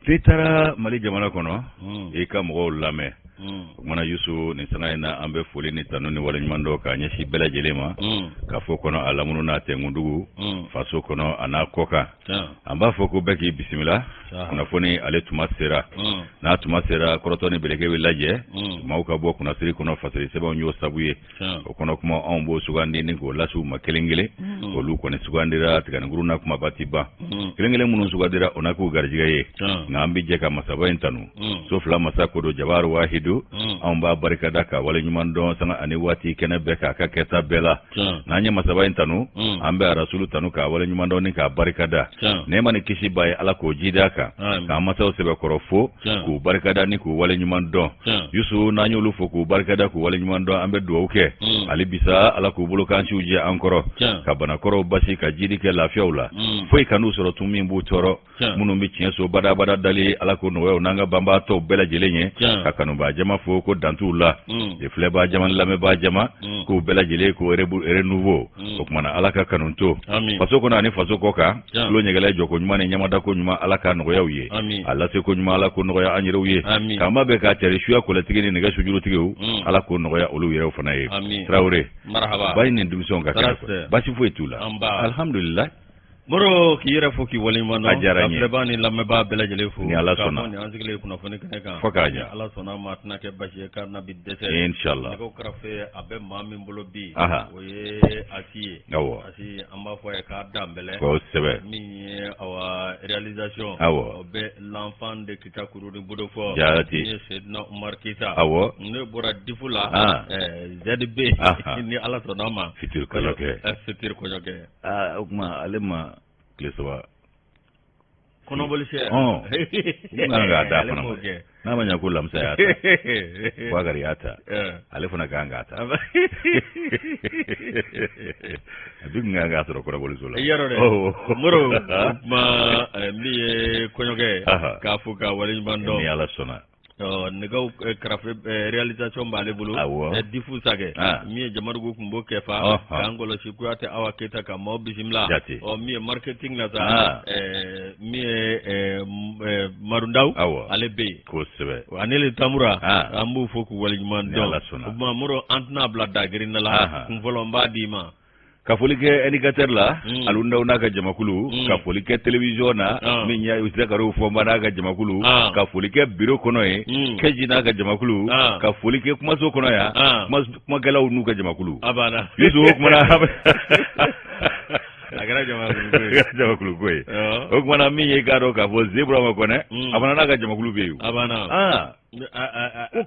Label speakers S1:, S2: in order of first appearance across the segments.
S1: N'i taara Mali jamana kɔnɔ, i ka mɔgɔw lamɛn. O kumana Yusu, nin sanga in na, an bɛ foli ni tanu ni waleɲuman dɔn k'a ɲɛsin bɛɛ lajɛlen ma, kafo kɔnɔ, a lamunu n'a tɛnkundugu, faso kɔnɔ a n'a kɔ kan. An b'a fɔ ko bɛɛ k'i bisimila. Kunnafoni ale tuma sera. N'a tuma sera, kɔrɔtɔ ni beleke bɛ lajɛ, maaw ka bɔ kunnasiri kɔnɔ. Fasiri sɛbɛnw y'o sabu ye. O kɔnɔ kuma, anw b'o sugandi ni k'o lase u ma kelen kelen. Olu kɔni sugandira tiganikuru na, kumaba ti ban. Kelen kelen minnu sugandira, o na k'u garijɛgɛ ye. Nka an bɛ jɛ ka masaba in tanu, so fila masa kodo, jabaru wahidu. Anw b'a barikada ka waleɲuman dɔn sanga ani waati, kɛnɛ bɛɛ k'a ka kɛta bɛɛ la. N'an ye masaba in tanu, an bɛ arasulu tanu k'a waleɲuman dɔn ni k'a barikada. Nɛɛma ni kisi b'a ye, Ala k'o jida kan, k'an masaw sɛbɛkɔrɔ fo k'u barikada ni k'u waleɲuman dɔn. Yusu, n'an y'olu fo k'u barikada k'u waleɲuman dɔn, an bɛ dugawu kɛ hali bisa, Ala k'u bolo kansiw jɛ an kɔrɔ, ka banakɔrɔw basi, ka jidi kɛ lafiyaw la, foyi kan'u sɔrɔ tun min b'u tɔɔrɔ. Minnu bɛ tiɲɛso badabada dali, Ala k'o nɔgɔya n'an ka banbaatɔw bɛɛ lajɛlen ye. Ka kanubaa jama fo ko dantuw la, filɛbaa jama, lamɛnbaa jama, k'u bɛɛ lajɛlen ko renouveau. O kumana, Ala ka kanu to faso kɔnɔ ani faso kɔ kan. Tulo ɲɛgɛlɛ jɔko ɲuman ni ɲamadako ɲuman, Ala ka nɔgɔyaw ye. A lase ko ɲuman, Ala ko nɔgɔya an yɛrɛw ye. K'an ba bɛɛ k'a cari suya kɔlɛtigi ni nɛgɛ sujurutigiw, Ala k'o nɔgɔya olu yɛrɛw fana ye. Tarawele ba ni denmisɛnw ka kɛnɛ, basi foyi t'u la, alhamdulillah.
S2: Moro, k'i yɛrɛ fo k'i waleɲuman dɔn.
S1: A diyara n ye.
S2: Ka filɛbaa ni lamɛnbaa bɛɛ lajɛlen fo.
S1: Ni Ala sɔnna.
S2: K'a fɔ nin an sigilen kunnafoni kɛnɛ kan.
S1: Fo k'a ɲɛ.
S2: Ala sɔnna ma, a tɛna kɛ basi ye k'a na bi dɛsɛ.
S1: Inshallah.
S2: Nɛgɛw karafe, a bɛ maa min bolo bi, o ye Asi ye. Asi, an b'a fɔ a ye k'a danbɛlɛ. Min ye awa réalisation, o bɛ l'enfant de Kita kuru ni Bodofɔ.
S1: Jaati.
S2: Min ye Seydina Umar Keyita. Ne bɔra Difu la. ZB. Ni Ala sɔnna ma.
S1: Fitiri kɔɲɔkɛ.
S2: Fitiri kɔɲɔkɛ.
S1: Aa, o tuma ale ma tile 3.
S2: Kɔnɔboli sɛ.
S1: N kan k'a d'a fana ma, n'a ma ɲɛ ko Lamisa y'a ta, Bakari y'a ta, ale fana kan k'a ta. A bi kun kan k'a sɔrɔ kɔnɔboliso la.
S2: I y'a dɔn dɛ, Moro, o tuma min ye kɔɲɔkɛ ye, k'a fo k'a waleɲuman dɔn.
S1: Ni Ala sɔnna.
S2: Nɛgɛw karafe, réalisation b'ale bolo. Difu Sakɛ, min ye Jamadugu kun b'o kɛfa k'an kɔlɔsi, Kuyate Awa Keyita ka maaw bisimila. Ɔ, min ye marketing na sa, min ye Marundaw, ale bɛ yen. Ani le Tamura, an b'u fo k'u waleɲuman dɔn. O tuma Moro, an tɛna bila dagirinda la. Kun fɔlɔ, n b'a d'i ma.
S1: Ka foli kɛ indicateur la, Alu Ndaw n'a ka jamakulu. Ka foli kɛ télévision na, min ye Zakariw Fɔnba n'a ka jamakulu. Ka foli kɛ bureau kɔnɔ yen, Kɛji n'a ka jamakulu. Ka foli kɛ kumaso kɔnɔ yan, kumakɛlaw n'u ka jamakulu.
S2: A banna.
S1: Yusu, o kumana
S2: A kɛra
S1: jamakulu ko ye. O kumana, min ye, k'a dɔn k'a fɔ Ze Burama Kɔnɛ, a fana n'a ka jamakulu bɛ yen.
S2: A banna.
S1: Ko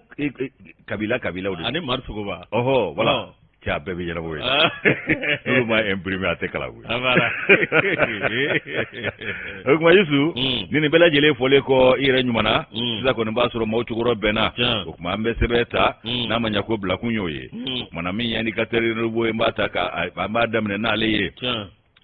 S1: kabila kabilaw de.
S2: Ani Mari Sogoba.
S1: Ɔhɔ, voilà. Cɛ, a bɛɛ bɛ ɲɛnabɔ yen. N'olu ma imprimer, a tɛ kalan koyi. O tuma Yusu, ni nin bɛɛ lajɛlen fɔlen kɔ, i yɛrɛ ɲuman na sisan kɔni, b'a sɔrɔ maaw cokɔrɔ bɛnna. O tuma an bɛ sɛbɛn ta, n'a ma ɲɛ ko bilakun y'o ye. O tuma na, min ye indicateur ye, n b'a ta ka an b'a daminɛ n'ale ye.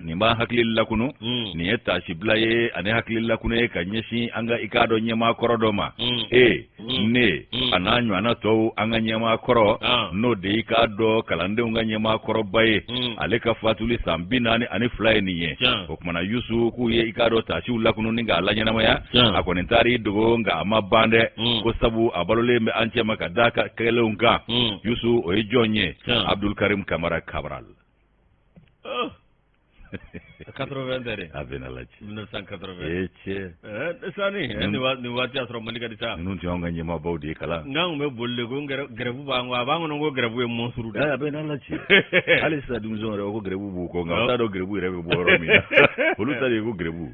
S1: Nin b'an hakili lakunu. Nin ye tasibila ye ani hakili lakunu ye ka ɲɛsin an ka, i k'a dɔn, ɲɛmaa kɔrɔ dɔ ma. E, ne, a n'a ɲɔgɔnna tɔw, an ka ɲɛmaa kɔrɔ, n'o de i k'a dɔn kalandenw ka ɲɛmaa kɔrɔba ye, ale ka fatuli san 42 ye nin ye. O kumana Yusu, k'u ye i k'a dɔn tasiw lakunu ni k'a laɲɛnamaya. A kɔni taara i dogo, nka a ma ban dɛ, ko sabu a balolen bɛ an cɛma ka d'a ka kɛlenw kan. Yusu, o ye jɔn ye? Abdulkarim Kamara Kabral.
S2: 80 tɛ dɛ.
S1: A bɛna la ci.
S2: 1980.
S1: E cɛ.
S2: Sani nin waati y'a sɔrɔ Mali ka di sa.
S1: Ninnu tun y'anw ka ɲɛmaabaw de ye kalan.
S2: N k'an tun bɛ boli de ko grève b'an kɔ, a b'an kɔnɔ ko grève ye monstre de.
S1: A bɛ n'a la ci. Hali sisan denmisɛnw yɛrɛ ko grève b'u kɔ, nka u t'a dɔn grève yɛrɛ bɛ bɔ yɔrɔ min na. Olu ta de ye ko grève.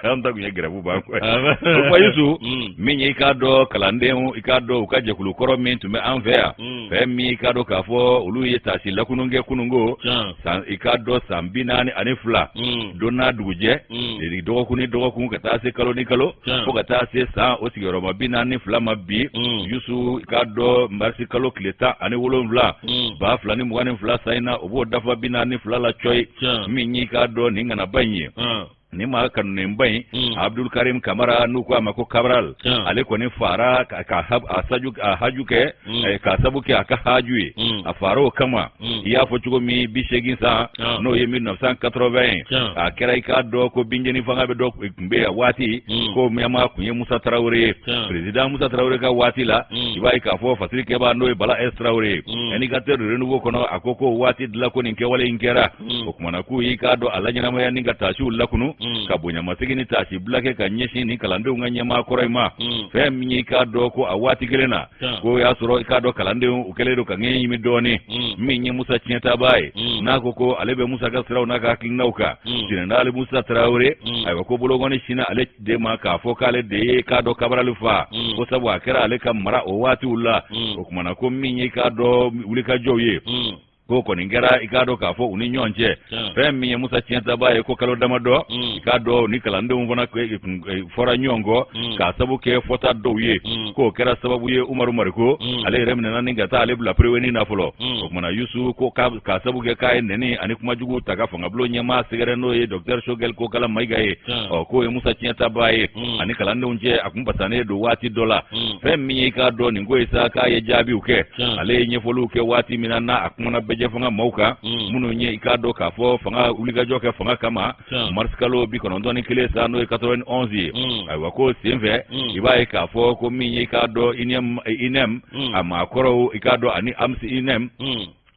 S1: An ta tun ye grève b'an kɔ. O kuma Yusu, min ye i k'a dɔn kalandenw, i k'a dɔn u ka jɛkulu kɔrɔ min tun bɛ an fɛ yan. Fɛn min, i k'a dɔn k'a fɔ olu ye tasi lakunun kɛ kununko san, i k'a dɔn san 42, don n'a dugujɛ, dɔgɔkun ni dɔgɔkun, ka taa se kalo ni kalo, fo ka taa se san o sigiyɔrɔma 42 ma bi. Yusu, i k'a dɔn marisi kalo tile 17, 2022 san in na, o b'o dafa 42 la cɔyi. Min y'i k'a dɔn nin ŋanaba in ye. Ni maa kanunenba in, Abdul Karim Kamara, n'u ko a ma ko Cabral, ale kɔni fara ka a haju kɛ, k'a sabu kɛ a ka haju ye, a fara o kama. I y'a fɔ cogo min, 80 san, n'o ye 1980 ye, a kɛra i k'a dɔn ko binjeni fanga bɛ dɔ tun bɛ yen a waati, ko ɲɛmaa tun ye Musa Tarawele ye, président Musa Tarawele ka waati la. I b'a ye k'a fɔ fasiri kɛbaa, n'o ye Bala S Tarawele ye, Indicateur du Renouveau kɔnɔ, a ko ko waati dilan ko nin kɛwale in kɛra. O kumana k'u y'i k'a dɔn a laɲɛnamaya ni ka taasiw lakunu, ka bonyamasegin ni taasi bila kɛ ka ɲɛsin ni kalandenw ka ɲɛmaa kɔrɔ in ma. Fɛn min y'i k'a dɔn ko a waati kelen na, k'o y'a sɔrɔ i k'a dɔn kalandenw u kɛlen don ka ŋɛɲɛ ɲimi dɔɔnin. Min ye Musa Tiɲɛtaba ye, n'a ko ko ale bɛ Musa ka siraw n'a ka hakilinaw kan, Général Musa Tarawele, ayiwa, ko bolokɔni sinna ale de ma k'a fɔ k'ale de ye k'a dɔn Kabarali fa, ko sabu a kɛra ale ka mara o waatiw la. O kumana ko min ye k'a dɔn wulikajɔw ye, k'o kɔni kɛra i k'a dɔn k'a fɔ u ni ɲɔgɔn cɛ. Fɛn min ye Musa Tiɲɛtaba ye, ko kalo damadɔ, i k'a dɔn ni kalandenw fana fɔra ɲɔgɔn kɔ k'a sabu kɛ fɔta dɔw ye, k'o kɛra sababu ye Umaru Mariko ale yɛrɛ minɛna ni ka taa ale bila prévenu na fɔlɔ. O kumana Yusu, ko k'a sabu kɛ k'a ye nɛni ani kumajugu ta ka fangabulon ɲɛmaa sɛgɛrɛ, n'o ye docteur Choguel Kokala Mayiga ye. Ɔ, k'o ye Musa Tiɲɛtaba ye ani kalandenw cɛ, a kun basannen don waati dɔ la. Fɛn min ye i k'a dɔn nin ko ye sa, k'a ye jaabiw kɛ, ale ye ɲɛfɔliw kɛ waati min na, n'a a kumana bɛjɛ fanga maaw kan, minnu ye i k'a dɔn k'a fɔ fanga wulikajɔ kɛ fanga kama marisikalo 91 sa, n'o ye 91 ye. Ayiwa, ko senfɛ, i b'a ye k'a fɔ ko min ye i k'a dɔn INEM a maakɔrɔw, i k'a dɔn ani AMS INEM,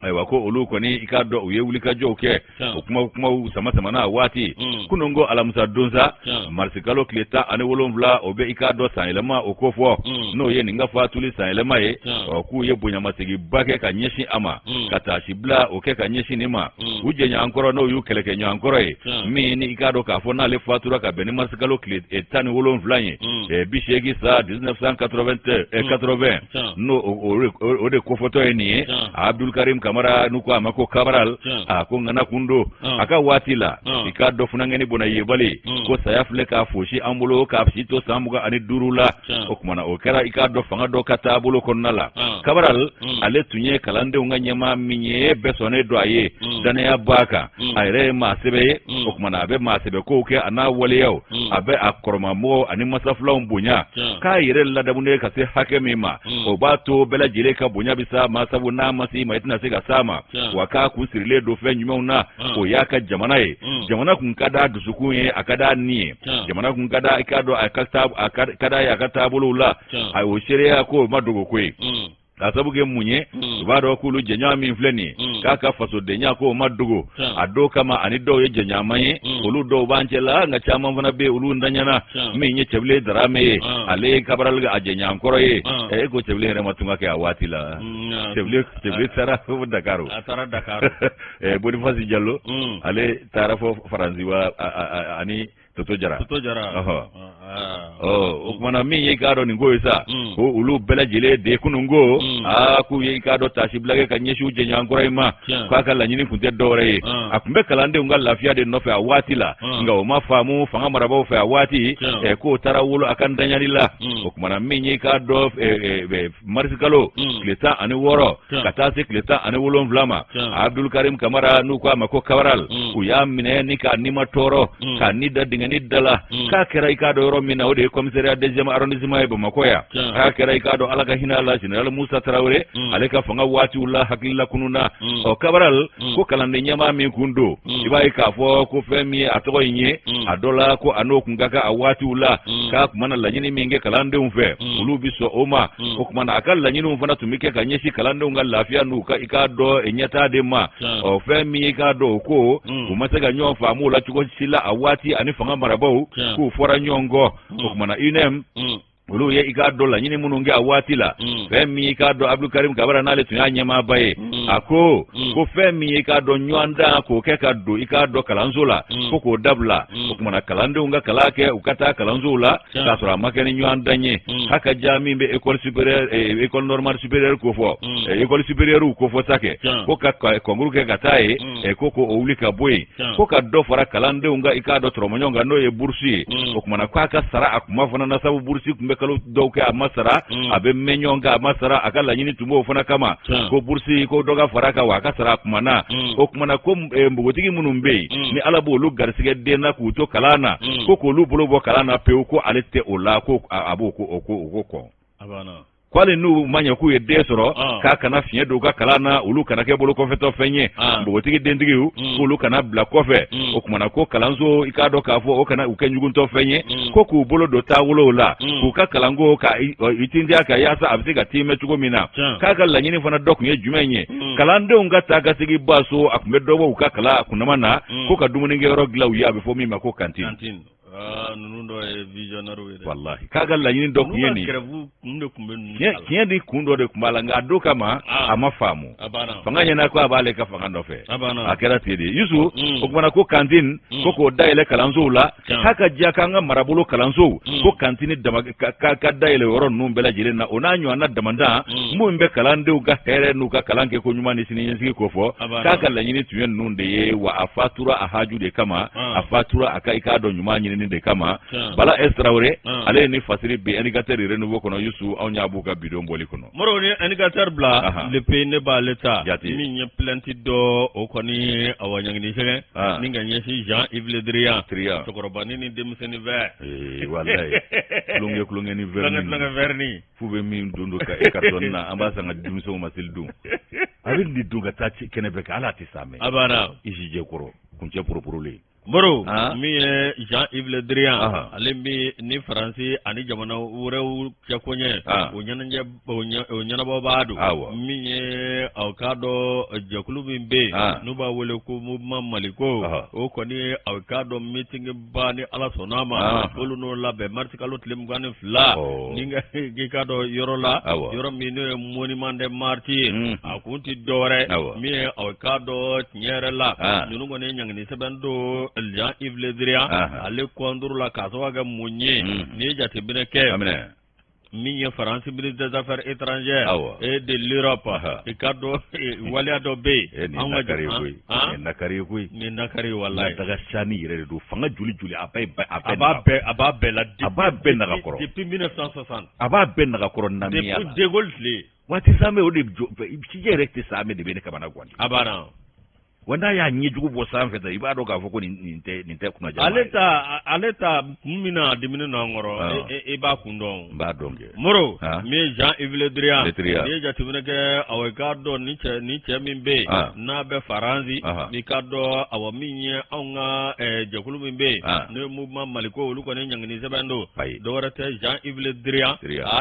S1: ayiwa, ko olu kɔni i k'a dɔn u ye wulikajɔw kɛ, o kuma kumaw sama samana a waati. Kunun ko alamisa don sa, marisikalo tile 17, o bɛ i k'a dɔn sanyɛlɛma o ko fɔ, n'o ye nin ka fatuli sanyɛlɛma ye. Ɔ, k'u ye bonyamasegin kɛ ka ɲɛsin a ma, ka taasi bila o kɛ ka ɲɛsin nin ma, u jɛɲɔgɔnkɔrɔ, n'o y'u kɛlɛkɛɲɔgɔnkɔrɔ ye, min ni i k'a dɔn k'a fɔ n'ale fatura ka bɛn ni marisikalo tile 17 ye, 80 sa, 1980, n'o o de kofɔtɔ ye nin ye. Abdulkarim Kamara, n'u ko a ma ko Cabral, a ko ŋana kun don a ka waati la, i k'a dɔn funankɛni bɔnna yebali, ko saya filɛ k'a fosi an bolo k'a si to san 25 la. O kumana o kɛra i k'a dɔn fanga dɔ ka taabolo kɔnɔna la. Cabral, ale tun ye kalandenw ka ɲɛmaa min ye, bɛɛ sɔnnen don a ye, danaya b'a kan, a yɛrɛ ye maa sɛbɛ ye. O kumana a bɛ maa sɛbɛ kow kɛ, a n'a waleyaw, a bɛ a kɔrɔmamɔgɔw ani masafilanw bonya. K'a yɛrɛ ladamunen ka se hakɛ min ma, o b'a to bɛɛ lajɛlen ka bonya bɛ s'a ma, sabu n'a ma se ma, i tɛna se ka s'a ma. Wa k'a kun sirilen don fɛn jumɛnw na, o y'a ka jamana ye. Jamana kun ka d'a dusukun ye, a ka d'a ni ye, jamana kun ka d'a, i k'a dɔn a ka d'a ye a ka taabolow la. A o seereya k'o ma dogo ko ye. K'a sabu kɛ mun ye? U b'a dɔn k'olu jɛɲɔgɔn min filɛ nin ye, k'a ka fasodenya k'o ma dogo a dɔw kama, ani dɔw ye jɛɲɔgɔnma ye, olu dɔw b'an cɛ la, nka caman fana bɛ yen, olu ntanyana. Min ye Cɛbilen Darame ye, ale ye Cabral a jɛɲɔgɔn kɔrɔ ye. E ko Cɛbilen yɛrɛ ma tunga kɛ a waati la. Cɛbilen taara fo Dakar.
S2: A taara Dakar.
S1: Boniface Jalo, ale taara fo Faransi wa, ani Toto Jara.
S2: Toto Jara.
S1: Ɔhɔ. Ɔ, o kumana min ye i k'a dɔn nin ko ye sa, ko olu bɛɛ lajɛlen de kunun ko aa k'u ye i k'a dɔn taasi bila kɛ ka ɲɛsin u jɛɲɔgɔn kɔrɔ in ma, k'a ka laɲini tun tɛ dɔwɛrɛ ye, a tun bɛ kalandenw ka lafiya de nɔfɛ a waati la, nka o ma faamu fanga marabaaw fɛ a waati, k'o taara wolo a ka ntanyali la. O kumana min ye i k'a dɔn marisikalo tile 16 ka taa se tile 17 ma, Abdulkarim Kamara, n'u ko a ma ko Cabral, u y'a minɛ ni k'a nima tɔɔrɔ, k'a ni da dingɛni da la. K'a kɛra i k'a dɔn yɔrɔ min na, o de ye commissariat deuxième arrondissement ye Bamakɔ yan. K'a kɛra i k'a dɔn Ala ka hinɛ a la, général Musa Tarawele, ale ka fanga waatiw la, hakilila kunun na. Ɔ, Cabral, ko kalanden ɲɛmaa min kun don, i b'a ye k'a fɔ ko fɛn min ye a tɔgɔ in ye, a dɔ la ko a n'o kun ka kan a waatiw la, k'a tun mana laɲini min kɛ kalandenw fɛ, olu bɛ sɔn o ma. O tuma na a ka laɲiniw fana tun bɛ kɛ ka ɲɛsin kalandenw ka lafiya n'u ka i k'a dɔn ɲɛtaa de ma. Ɔ, fɛn min i k'a dɔn o ko, u ma se ka ɲɔgɔn faamu o la cogo si la a waati ani fanga marabaaw, k'u fɔra ɲɔgɔn kɔ. O tuma na UNEM, olu ye i k'a dɔn laɲini minnu kɛ a waati la, fɛn min i k'a dɔn Abdulkarim Kabara, n'ale tun y'a ɲɛmaaba ye, a ko ko fɛn min ye i k'a dɔn ɲɔgɔn dan k'o kɛ ka don i k'a dɔn kalanso la, ko k'o dabila. O tuma na kalandenw ka kalan kɛ, u ka taa kalansow la k'a sɔrɔ a ma kɛ ni ɲɔgɔn dan ye. K'a ka ja min bɛ école supérieure, école normale supérieure ko fɔ, école supérieure ko fɔ sa kɛ, ko ka concours kɛ ka taa ye, ko k'o wuli ka bɔ yen, ko ka dɔ fara kalandenw ka i k'a dɔn tɔrɔmɔɲɔgɔn kan, n'o ye bourse ye. O tuma na k'a ka sara a kuma fana na, sabu bourse tun bɛ kalo dɔw kɛ a ma sara, a bɛ mɛn ɲɔgɔn kan a ma sara. A ka laɲini tun b'o fana kama, ko bourse ko dɔ dɔ ka fara a kan wa a ka sara a kuma na o kuma na ko npogotigi minnu bɛ yen ni Ala b'olu garisigɛ den na k'u to kalan na ko k'olu bolo bɔ kalan na pewu ko ale tɛ o la ko a b'o ko o ko kɔn ko hali n'u ma ɲɛ k'u ye den sɔrɔ k'a kana fiɲɛ don u ka kalan na olu kana kɛ bolo kɔfɛtɔ fɛn ye npogotigi dentigiw k'olu kana bila kɔfɛ o kuma na ko kalanso i k'a dɔn k'a fɔ o kana u kɛ ɲuguntɔ fɛn ye ko k'u bolo don taabolow la k'u ka kalanko ka i tintiya ka yaasa a bɛ se ka tiimɛ cogo min na k'a ka laɲini fana dɔ tun ye jumɛn ye kalandenw ka taa ka segin ba so a tun bɛ dɔ bɔ u ka kalan kunnama na ko ka dumunikɛyɔrɔ dilan u ye a bɛ fɔ min ma ko cantine
S2: ninnu dɔ ye visionnaire ye dɛ
S1: walahi k'a ka laɲini dɔ tun ye nin
S2: kun de tun bɛ
S1: ninnu tiɲɛ di kun dɔ de tun b'a la nka a don kama a ma faamu fanga ɲɛna ko a b'ale ka fanga nɔfɛ a kɛra ten de Yusu o kumana ko cantine ko k'o dayɛlɛ kalansow la k'a ka diya k'an ka marabolo kalansow ko cantine dama ka dayɛlɛ yɔrɔ ninnu bɛɛ lajɛlen na o n'a ɲɔgɔnna damandan minnu bɛ kalandenw ka hɛrɛ n'u ka kalan kɛ ko ɲuman ni siniɲɛsigi kofɔ k'a ka laɲini tun ye ninnu de ye wa a fatura a haju de kama a fatura a ka i k'a dɔn ɲuman ɲinini de kama Bala S Tarawele ale ye nin fasiri bi indicateur renouveau kɔnɔ Yusu anw y'a b'u ka bidon bɔli kɔnɔ
S2: Moro ni indicateur bila Le Pays ne b'ale ta min ye plainte dɔ o kɔni awa ɲangini sɛbɛn ni ka ɲɛsin Jean Yves Le Drian cɛkɔrɔbanin ni denmisɛnnin vert
S1: walayi tulonkɛ tulonkɛ ni
S2: vernis
S1: f'u bɛ min don don ka carton na an b'a san ka denmisɛnw ma seli don a bɛ nin don ka taa kɛnɛ bɛɛ kan hali a tɛ sa mɛn
S2: a banna
S1: i si jɛ kɔrɔ kuncɛ poroporolen
S2: Moro min ye Jean Yves Le Drian ale min ni Faransi ani jamana wɛrɛw cɛ koɲɛ o ɲɛnajɛ o ɲɛnabɔbaa don min ye aw k'a dɔn jɛkulu min bɛ yen n'u b'a wele ko mouvement Maliko o kɔni aw k'a dɔn meeting ba ni Ala sɔnna a ma olu n'o labɛn marisi kalo tile 22 ni k'i k'a dɔn yɔrɔ la yɔrɔ min n'o ye monument des martyrs ye a kun tɛ dɔwɛrɛ min ye aw k'a dɔn tiɲɛ yɛrɛ la ninnu kɔni ye ɲangini sɛbɛn don Jean Yves Le Drian ale contre la k'a sababu kɛ mun ye n'i ye jateminɛ kɛ min ye Faransi ministre des affaires étrangères et de l'Europe i k'a dɔn waleya dɔ bɛ
S1: yen anw ka nakari koyi nin nakari ye koyi
S2: nin nakari ye walayi
S1: daga sani yɛrɛ de don fanga joli joli a bɛɛ
S2: a b'a bɛɛ a b'a bɛɛ la
S1: a b'a bɛɛ nagakɔrɔ
S2: depuis 1960
S1: a b'a bɛɛ nagakɔrɔ namiya
S2: la depuis De Gaulle tile
S1: waati sanbɛ o de jɔ cijɛ yɛrɛ tɛ sanbɛ de bɛ ne kamana gan
S2: a banna
S1: wa n'a y'a ɲɛjugu bɔ sanfɛ tan i b'a dɔn k'a fɔ ko nin tɛ nin tɛ kunnaja
S2: ale ta kun min na a diminen don an kɔrɔ e b'a kun dɔn
S1: n b'a dɔn kɛ
S2: Moro min ye Jean Yves Le Drian n'i ye jateminɛ kɛ awa i k'a dɔn ni cɛ ni cɛ min bɛ yen n'a bɛ Faransi i k'a dɔn awa min ye anw ka jɛkulu min bɛ yen n'o ye mouvement Maliko olu kɔni ɲangini sɛbɛn don dɔwɛrɛ tɛ Jean Yves Le Drian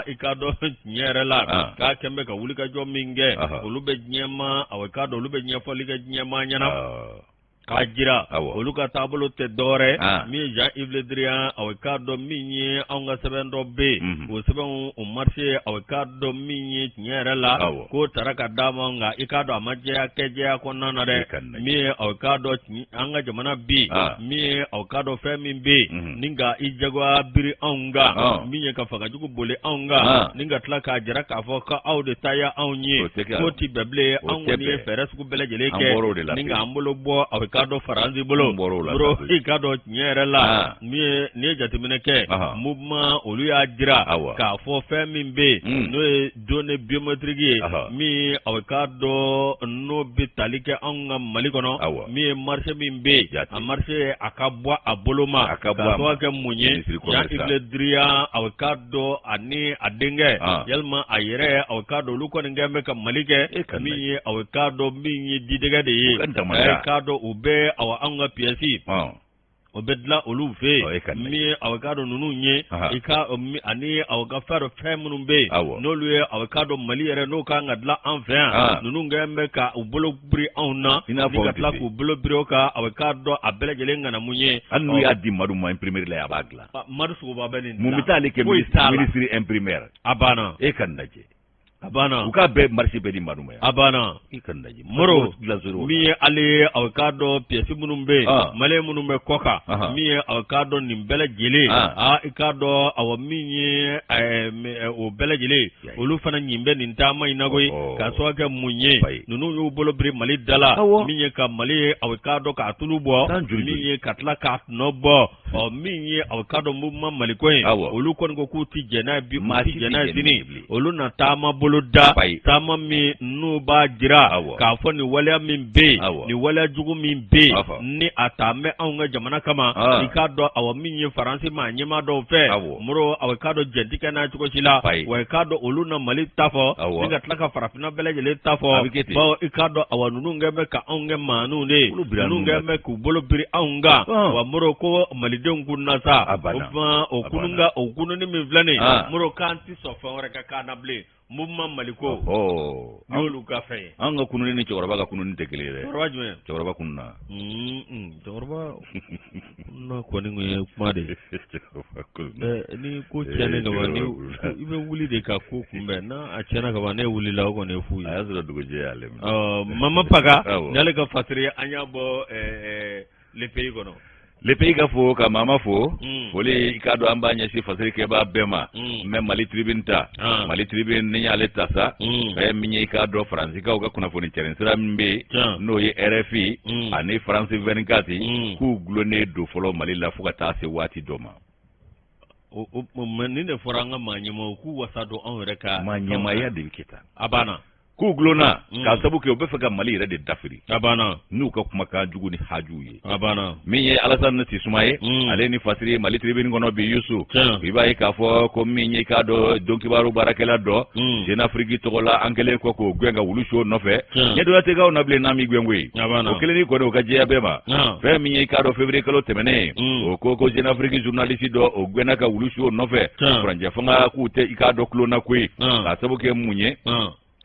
S2: i k'a dɔn tiɲɛ yɛrɛ la k'a kɛn bɛ ka wulikajɔ min kɛ olu bɛ diɲɛmaa awa i k'a dɔn olu bɛ ɲɛfɔli kɛ diɲɛmaa ɲɛna k'a jira olu ka taabolo tɛ dɔwɛrɛ min ye Jean Yves Le Drian awa i k'a dɔn min ye anw ka sɛbɛn dɔ bɛ yen o sɛbɛnw o marché awa i k'a dɔn min ye tiɲɛ yɛrɛ la k'o tara ka d'a ma nka i k'a dɔn a ma jɛya kɛ jɛya kɔnɔna na dɛ min ye awa i k'a dɔn an ka jamana bi min ye aw k'a dɔn fɛn min bɛ yen ni ka i jagoya biri anw kan min ye ka fanga jugu boli anw kan ni ka tila k'a jira k'a fɔ ko aw de ta ye anw ye k'o tɛ bɛn bilen anw kɔni ye fɛɛrɛ sugu bɛɛ lajɛlen kɛ ni k'an bolo bɔ aw k'a dɔn Faransi bolo i k'a dɔn tiɲɛ yɛrɛ la min ye n'i ye jateminɛ kɛ mouvement olu y'a jira k'a fɔ fɛn min bɛ yen n'o ye données biométriques ye min aw k'a dɔn n'o bɛ tali kɛ anw ka Mali kɔnɔ min ye marché min bɛ yen a marché a ka bɔ a bolo ma a ka bɔ kɛ mun ye Jean Yves Le Drian aw k'a dɔn ani a denkɛ yalima a yɛrɛ aw k'a dɔn olu kɔni kɛlen bɛ ka Mali kɛ min ye aw k'a dɔn min ye didɛgɛ de ye k'a dɔn u bɛ aw anw ka pièce o bɛ dilan olu fɛ yen min ye aw k'a dɔn ninnu ye i ka ani aw ka fɛn dɔ fɛn minnu bɛ yen n'olu ye aw k'a dɔn Mali yɛrɛ n'o kan ka dilan an fɛ yan ninnu kɛlen bɛ ka u bolo biri anw na ni ka tila k'u bolo biri o kan aw k'a dɔn a bɛɛ lajɛlen ŋanamu ye
S1: hali n'u y'a di Madu ma imprimerie la a b'a dilan
S2: Madu Sogoba bɛ nin
S1: mun bɛ taa ale kɛ ministre imprimeur
S2: a banna
S1: e ka nin lajɛ
S2: a banna
S1: u k'a bɛɛ marché bɛɛ di Madu ma yan
S2: a banna
S1: i ka nin lajɛ
S2: Moro min ye ale aw k'a dɔn pièce minnu bɛ yen malien minnu bɛ kɔkan min ye aw k'a dɔn nin bɛɛ lajɛlen aa i k'a dɔn awa min ye o bɛɛ lajɛlen olu fana ɲin bɛ nin taama in na koyi k'a sababu kɛ mun ye ninnu y'u bolo biri Mali da la min ye ka Mali aw k'a dɔn k'a tulu bɔ min ye ka tila k'a tɔnɔ bɔ ɔ min ye aw k'a dɔn mouvement Maliko ye olu kɔni ko k'u tɛ jɛn n'a ye bi u tɛ jɛn n'a ye sini olu na taama bolo. boloda, taama min n'u b'a jira k'a fɔ nin waleya min bɛ yen, nin waleya jugu min bɛ yen ni a ta bɛ anw ka jamana kama, i k'a dɔn awa min ye Faransi maa ɲɛmaa dɔw fɛ, Moro, awa i k'a dɔn jɛn tɛ kɛ n'a cogo si la, wa i k'a dɔn olu na Mali ta fɔ ni ka tila ka farafinna bɛɛ lajɛlen ta fɔ, bawo i k'a dɔn awa ninnu kɛlen bɛ ka anw kɛ maaninw de ye, ninnu kɛlen bɛ k'u bolo biri anw kan, wa Moro ko malidenw kununna sa, o tuma o o kununni min filɛ nin ye, Moro, k'an tɛ sɔn fɛn wɛrɛ ka k'an na bilen. Mouvement Maliko y'olu ka fɛn ye.
S1: An ka kununni ni cɛkɔrɔba ka kununni tɛ kelen ye dɛ.
S2: Cɛkɔrɔba jumɛn?
S1: Cɛkɔrɔba kununna.
S2: Cɛkɔrɔba kununna kɔni kun ye kuma de ye. Ni ko tiɲɛnen ka ban, i bɛ wuli de ka ko kunbɛn. N'a a tiɲɛna ka ban, n'e wulila, o kɔni ye fu ye.
S1: A y'a sɔrɔ dugujɛ y'ale minɛ.
S2: Mama Paga, n'ale ka fasiri an y'a bɔ Le Pays kɔnɔ.
S1: Le Pays ka fo ka mama fo. Foli, i k'a dɔn an b'a ɲɛsin fasirikɛbaa bɛɛ ma. N bɛ Mali Tribune ta. Mali Tribune, ni y'ale ta sa, fɛn min ye, i k'a dɔn Faransikaw ka kunnafoni cɛrin sira min bɛ yen, n'o ye RFI ani France 24, k'u gulonnen don fɔlɔ Mali la fo ka taa se waati dɔ ma.
S2: Nin de fɔra an ka maa ɲɛmaaw k'u wasa don anw yɛrɛ ka
S1: maa ɲɛmaaya de bɛ kɛ tan.
S2: A banna.
S1: K'u gulonna k'a sabu kɛ u bɛ fɛ ka Mali yɛrɛ de dafiri.
S2: A banna.
S1: N'u ka kumakan jugu ni hajuw ye.
S2: A banna.
S1: Min ye Alasani Sisuma ye, ale ni fasiri Mali Tribune kɔnɔ bi, Yusu, i b'a ye k'a fɔ ko min ye, i k'a dɔn don kibaru baarakɛla dɔ Jeune Afrique tɔgɔ la, an kɛlen kɔ k'o gɛn ka wulu su o nɔfɛ, ɲɛ dɔ tɛ k'aw na bilen n'an m'i gɛn koyi. O kelen ni kɔni, o ka jɛya bɛɛ ma. Fɛn min ye, i k'a dɔn février kalo tɛmɛnen, o ko ko Jeune Afrique journaliste dɔ, o gɛnna ka wulu su o nɔfɛ, furancɛ fanga k'u tɛ, i k'a dɔn tulon na koyi. K'a sabu kɛ mun ye?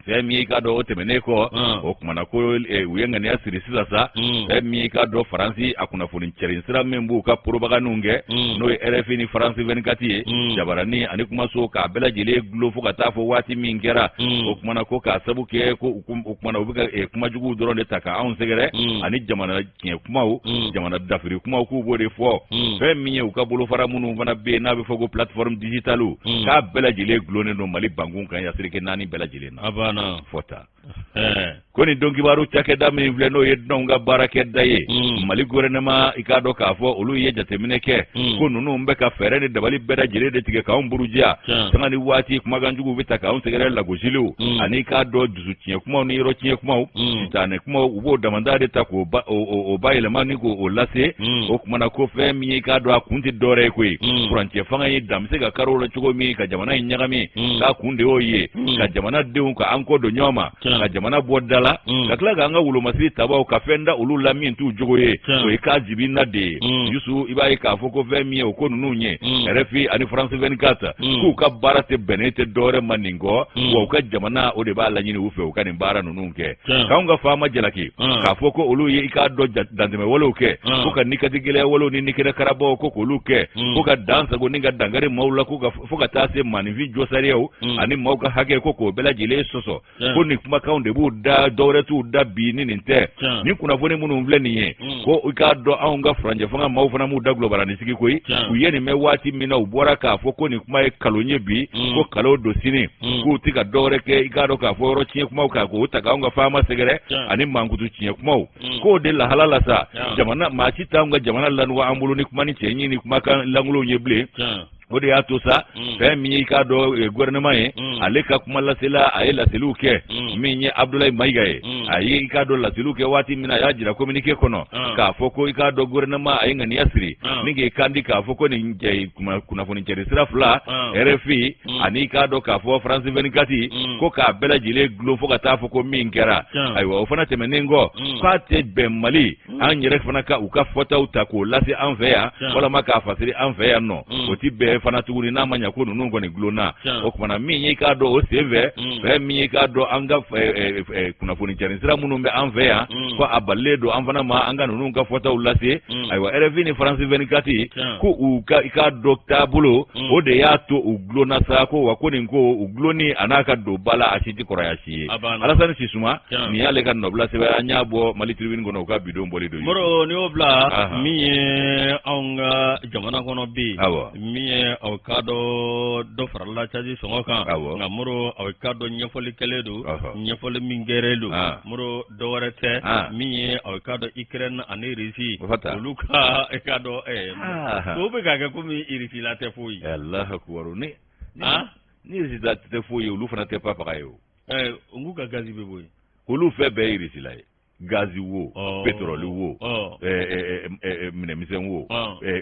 S1: Fɛn min ye, i k'a dɔn o tɛmɛnen kɔ, o kumana ko u ye ŋaniya siri sisan sa, fɛn min ye, i k'a dɔn Faransi a kunnafoni cɛrin sira min b'u ka porobaganiw kɛ, n'o ye RFI ni France 24 ye, jabarani ani kumaso, k'a bɛɛ lajɛlen gulo fo ka taa fɔ waati min kɛra. O kumana ko k'a sabu kɛ ko o kumana u bɛ ka kumajuguw dɔrɔn de ta ka anw sɛgɛrɛ ani jamana tiɲɛ kumaw, jamana dafiri kumaw, k'u b'o de fɔ. Fɛn min ye u ka bolofara minnu fana bɛ yen n'a bɛ fɔ ko plateforme digitale, k'a bɛɛ lajɛlen gulonnen don Mali bankun kan yasirike naani bɛɛ lajɛlen na.
S2: A banna.
S1: Fɔta ko nin don kibaru cakɛda min filɛ, n'o ye dunanw ka baarakɛda ye, Mali gouvernement, i k'a dɔn k'a fɔ olu ye jateminɛ kɛ ko ninnu bɛ ka fɛɛrɛ ni dabali bɛɛ lajɛlen de tigɛ k'anw burujiya sanga ni waati. Kumakanjuguw bɛ ta k'anw sɛgɛrɛ, lagosiliw ani k'a dɔn dusu tiɲɛ kumaw ni yɔrɔ tiɲɛ kumaw, sitanɛ kumaw, u b'o damanda de ta k'o bayɛlɛma ni k'o lase. O kumana ko fɛn min ye, i k'a dɔn a kun tɛ dɔwɛrɛ ye koyi, furancɛ fanga ye dan bɛ se ka kari o la cogo min ka jamana in ɲagami, k'a kun de y'o ye, ka jamanadenw ka an kɔ don ɲɔgɔn ma, ka jamana bɔ da la, ka tila k'an ka wolomasiri tabaw ka fɛn da olu la min t'u jogo ye, o ye k'a jibinna de ye. Yusu, i b'a ye k'a fɔ ko fɛn min ye o ko ninnu ye, RFI ani France 24, k'u ka baara tɛ bɛnnen tɛ dɔwɛrɛ ma nin kɔ, wa u ka jamana o de b'a laɲini u fɛ u ka nin baara ninnu kɛ, k'anw ka faama jalaki k'a fɔ ko olu ye, i k'a dɔn, dantɛmɛ walew kɛ, ko ka nikati gɛlɛya walew ni nikɛnɛ karabaw ko k'olu kɛ, ko ka dan sago ni ka dankari maaw la, ko ka fo ka taa se maaninfin josariyaw ani maaw ka hakɛ, ko k'o bɛɛ lajɛlen sɔsɔ, ko nin kumakanw de b'u da, dɔwɛrɛ t'u da bi ni nin tɛ. Nin kunnafoni minnu filɛ nin ye, ko i k'a dɔn anw ka furancɛ fanga maaw fana m'u da gulɔbarani sigi koyi. U ye nin mɛn waati min na, u bɔra k'a fɔ ko nin kuma ye kalon ye bi, ko kalon don sini, k'u tɛ ka dɔwɛrɛ kɛ, i k'a dɔn k'a fɔ yɔrɔ tiɲɛ kumaw kan k'o ta k'anw ka faama sɛgɛrɛ ani mankutu tiɲɛ kumaw, k'o de lahala la sa, jamana maa si t'anw ka jamana lanɔgɔ an bolo ni kuma ni cɛɲi ni kumakan lankolonw ye bilen. O de y'a to sa, fɛn min ye, i k'a dɔn gouvernement ye, ale ka kuma lasela, a ye laseliw kɛ. Min ye Abdoulaye Mayiga ye, a ye, i k'a dɔn, laseliw kɛ waati min na, a y'a jira communiqué kɔnɔ k'a fɔ ko, i k'a dɔn, gouvernement a ye ŋaniya siri ni k'i kan di k'a fɔ ko nin kunnafoni cɛri sira fila, RFI ani, i k'a dɔn k'a fɔ, France 24, ko k'a bɛɛ lajɛlen dulon fo ka taa fɔ ko min kɛra. Ayiwa, o fana tɛmɛnen kɔ, k'a tɛ bɛn Mali an yɛrɛ fana ka u ka fɔtaw ta k'o lase an fɛ yan walama k'a fasiri an fɛ yan nɔ, o ti bɛn fana tuguni n'a ma ɲa ko ninnu kɔni gulonna. O kumana min ye, i k'a dɔn, o sen fɛ, fɛn min ye, i k'a dɔn, an ka kunnafoni cɛrin sira minnu bɛ an fɛ yan, ko a balilen don an fana ma an ka ninnu ka fɔtaw lase. Ayiwa, RFI ni France 24, ko u ka, i k'a dɔn, taabolo o de y'a to u gulonna sa, ko wa ko nin ko u gulonni a n'a ka don ba la, a si tɛ kɔrɔya si ye. Alasani Sisuma, nin y'ale ka nɔbila sɛbɛn, an y'a bɔ Mali Tribune kɔnɔ, u ka bidon bɔli don.
S2: Moro, n'i y'o bila, min ye anw ka jamana kɔnɔ bi, min ye aw k'a dɔn dɔ farala caji sɔngɔ kan, nka Moro, aw k'a dɔn ɲɛfɔli kɛlen don, ɲɛfɔli min kɛlen don, Moro, dɔ wɛrɛ tɛ, min ye aw k'a dɔn Ukraine ani Russie, olu ka, i k'a dɔn, o bɛ k'a kɛ komi Russie la tɛ foyi.
S1: Alahu akubaru, ni Ni Irisi ta tɛ foyi ye, olu fana tɛ papaga ye o.
S2: N k'u ka gazi bɛ bɔ yen.
S1: Olu fɛn bɛɛ ye Irisi la ye. Gazi wo, pétrole wo, minɛmisɛn wo,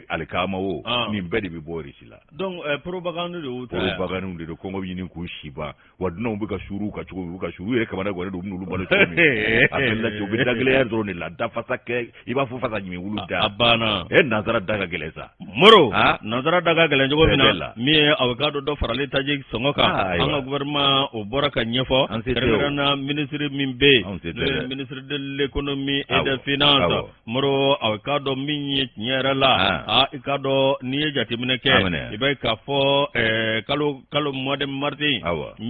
S1: alikama wo, nin bɛɛ de bɛ bɔ Irisi la.
S2: Donc propagande de y'u
S1: ta ye. Propagande de don, kɔngɔ bɛ ɲini k'u si ban. Wa dunanw bɛ ka suuru ka cogo min, u bɛ ka suuru, u yɛrɛ kamana gannen don, u bɛ n'olu balo cogo min. A bɛ lajɛ, u bɛ dagɛlɛya dɔrɔn de la, dafasa kɛ, i b'a fɔ fasa ɲimi wulu da.
S2: A banna.
S1: Nansara da ka gɛlɛn sa.
S2: Moro, nansara da ka gɛlɛn cogo min na, min ye a bɛ k'a dɔn dɔ faralen taji sɔngɔ kan, an ka gouvernement o bɔra ka ɲɛfɔ, kɛrɛnkɛrɛnnenya ministre min bɛ yen, n'o ye ministre de l'économie et des finances, Moro, a bɛ k'a dɔn min ye tiɲɛ yɛrɛ la, i k'a dɔn n'i ye jateminɛ kɛ, i b'a ye k'a fɔ kalo kalo mois de mars, min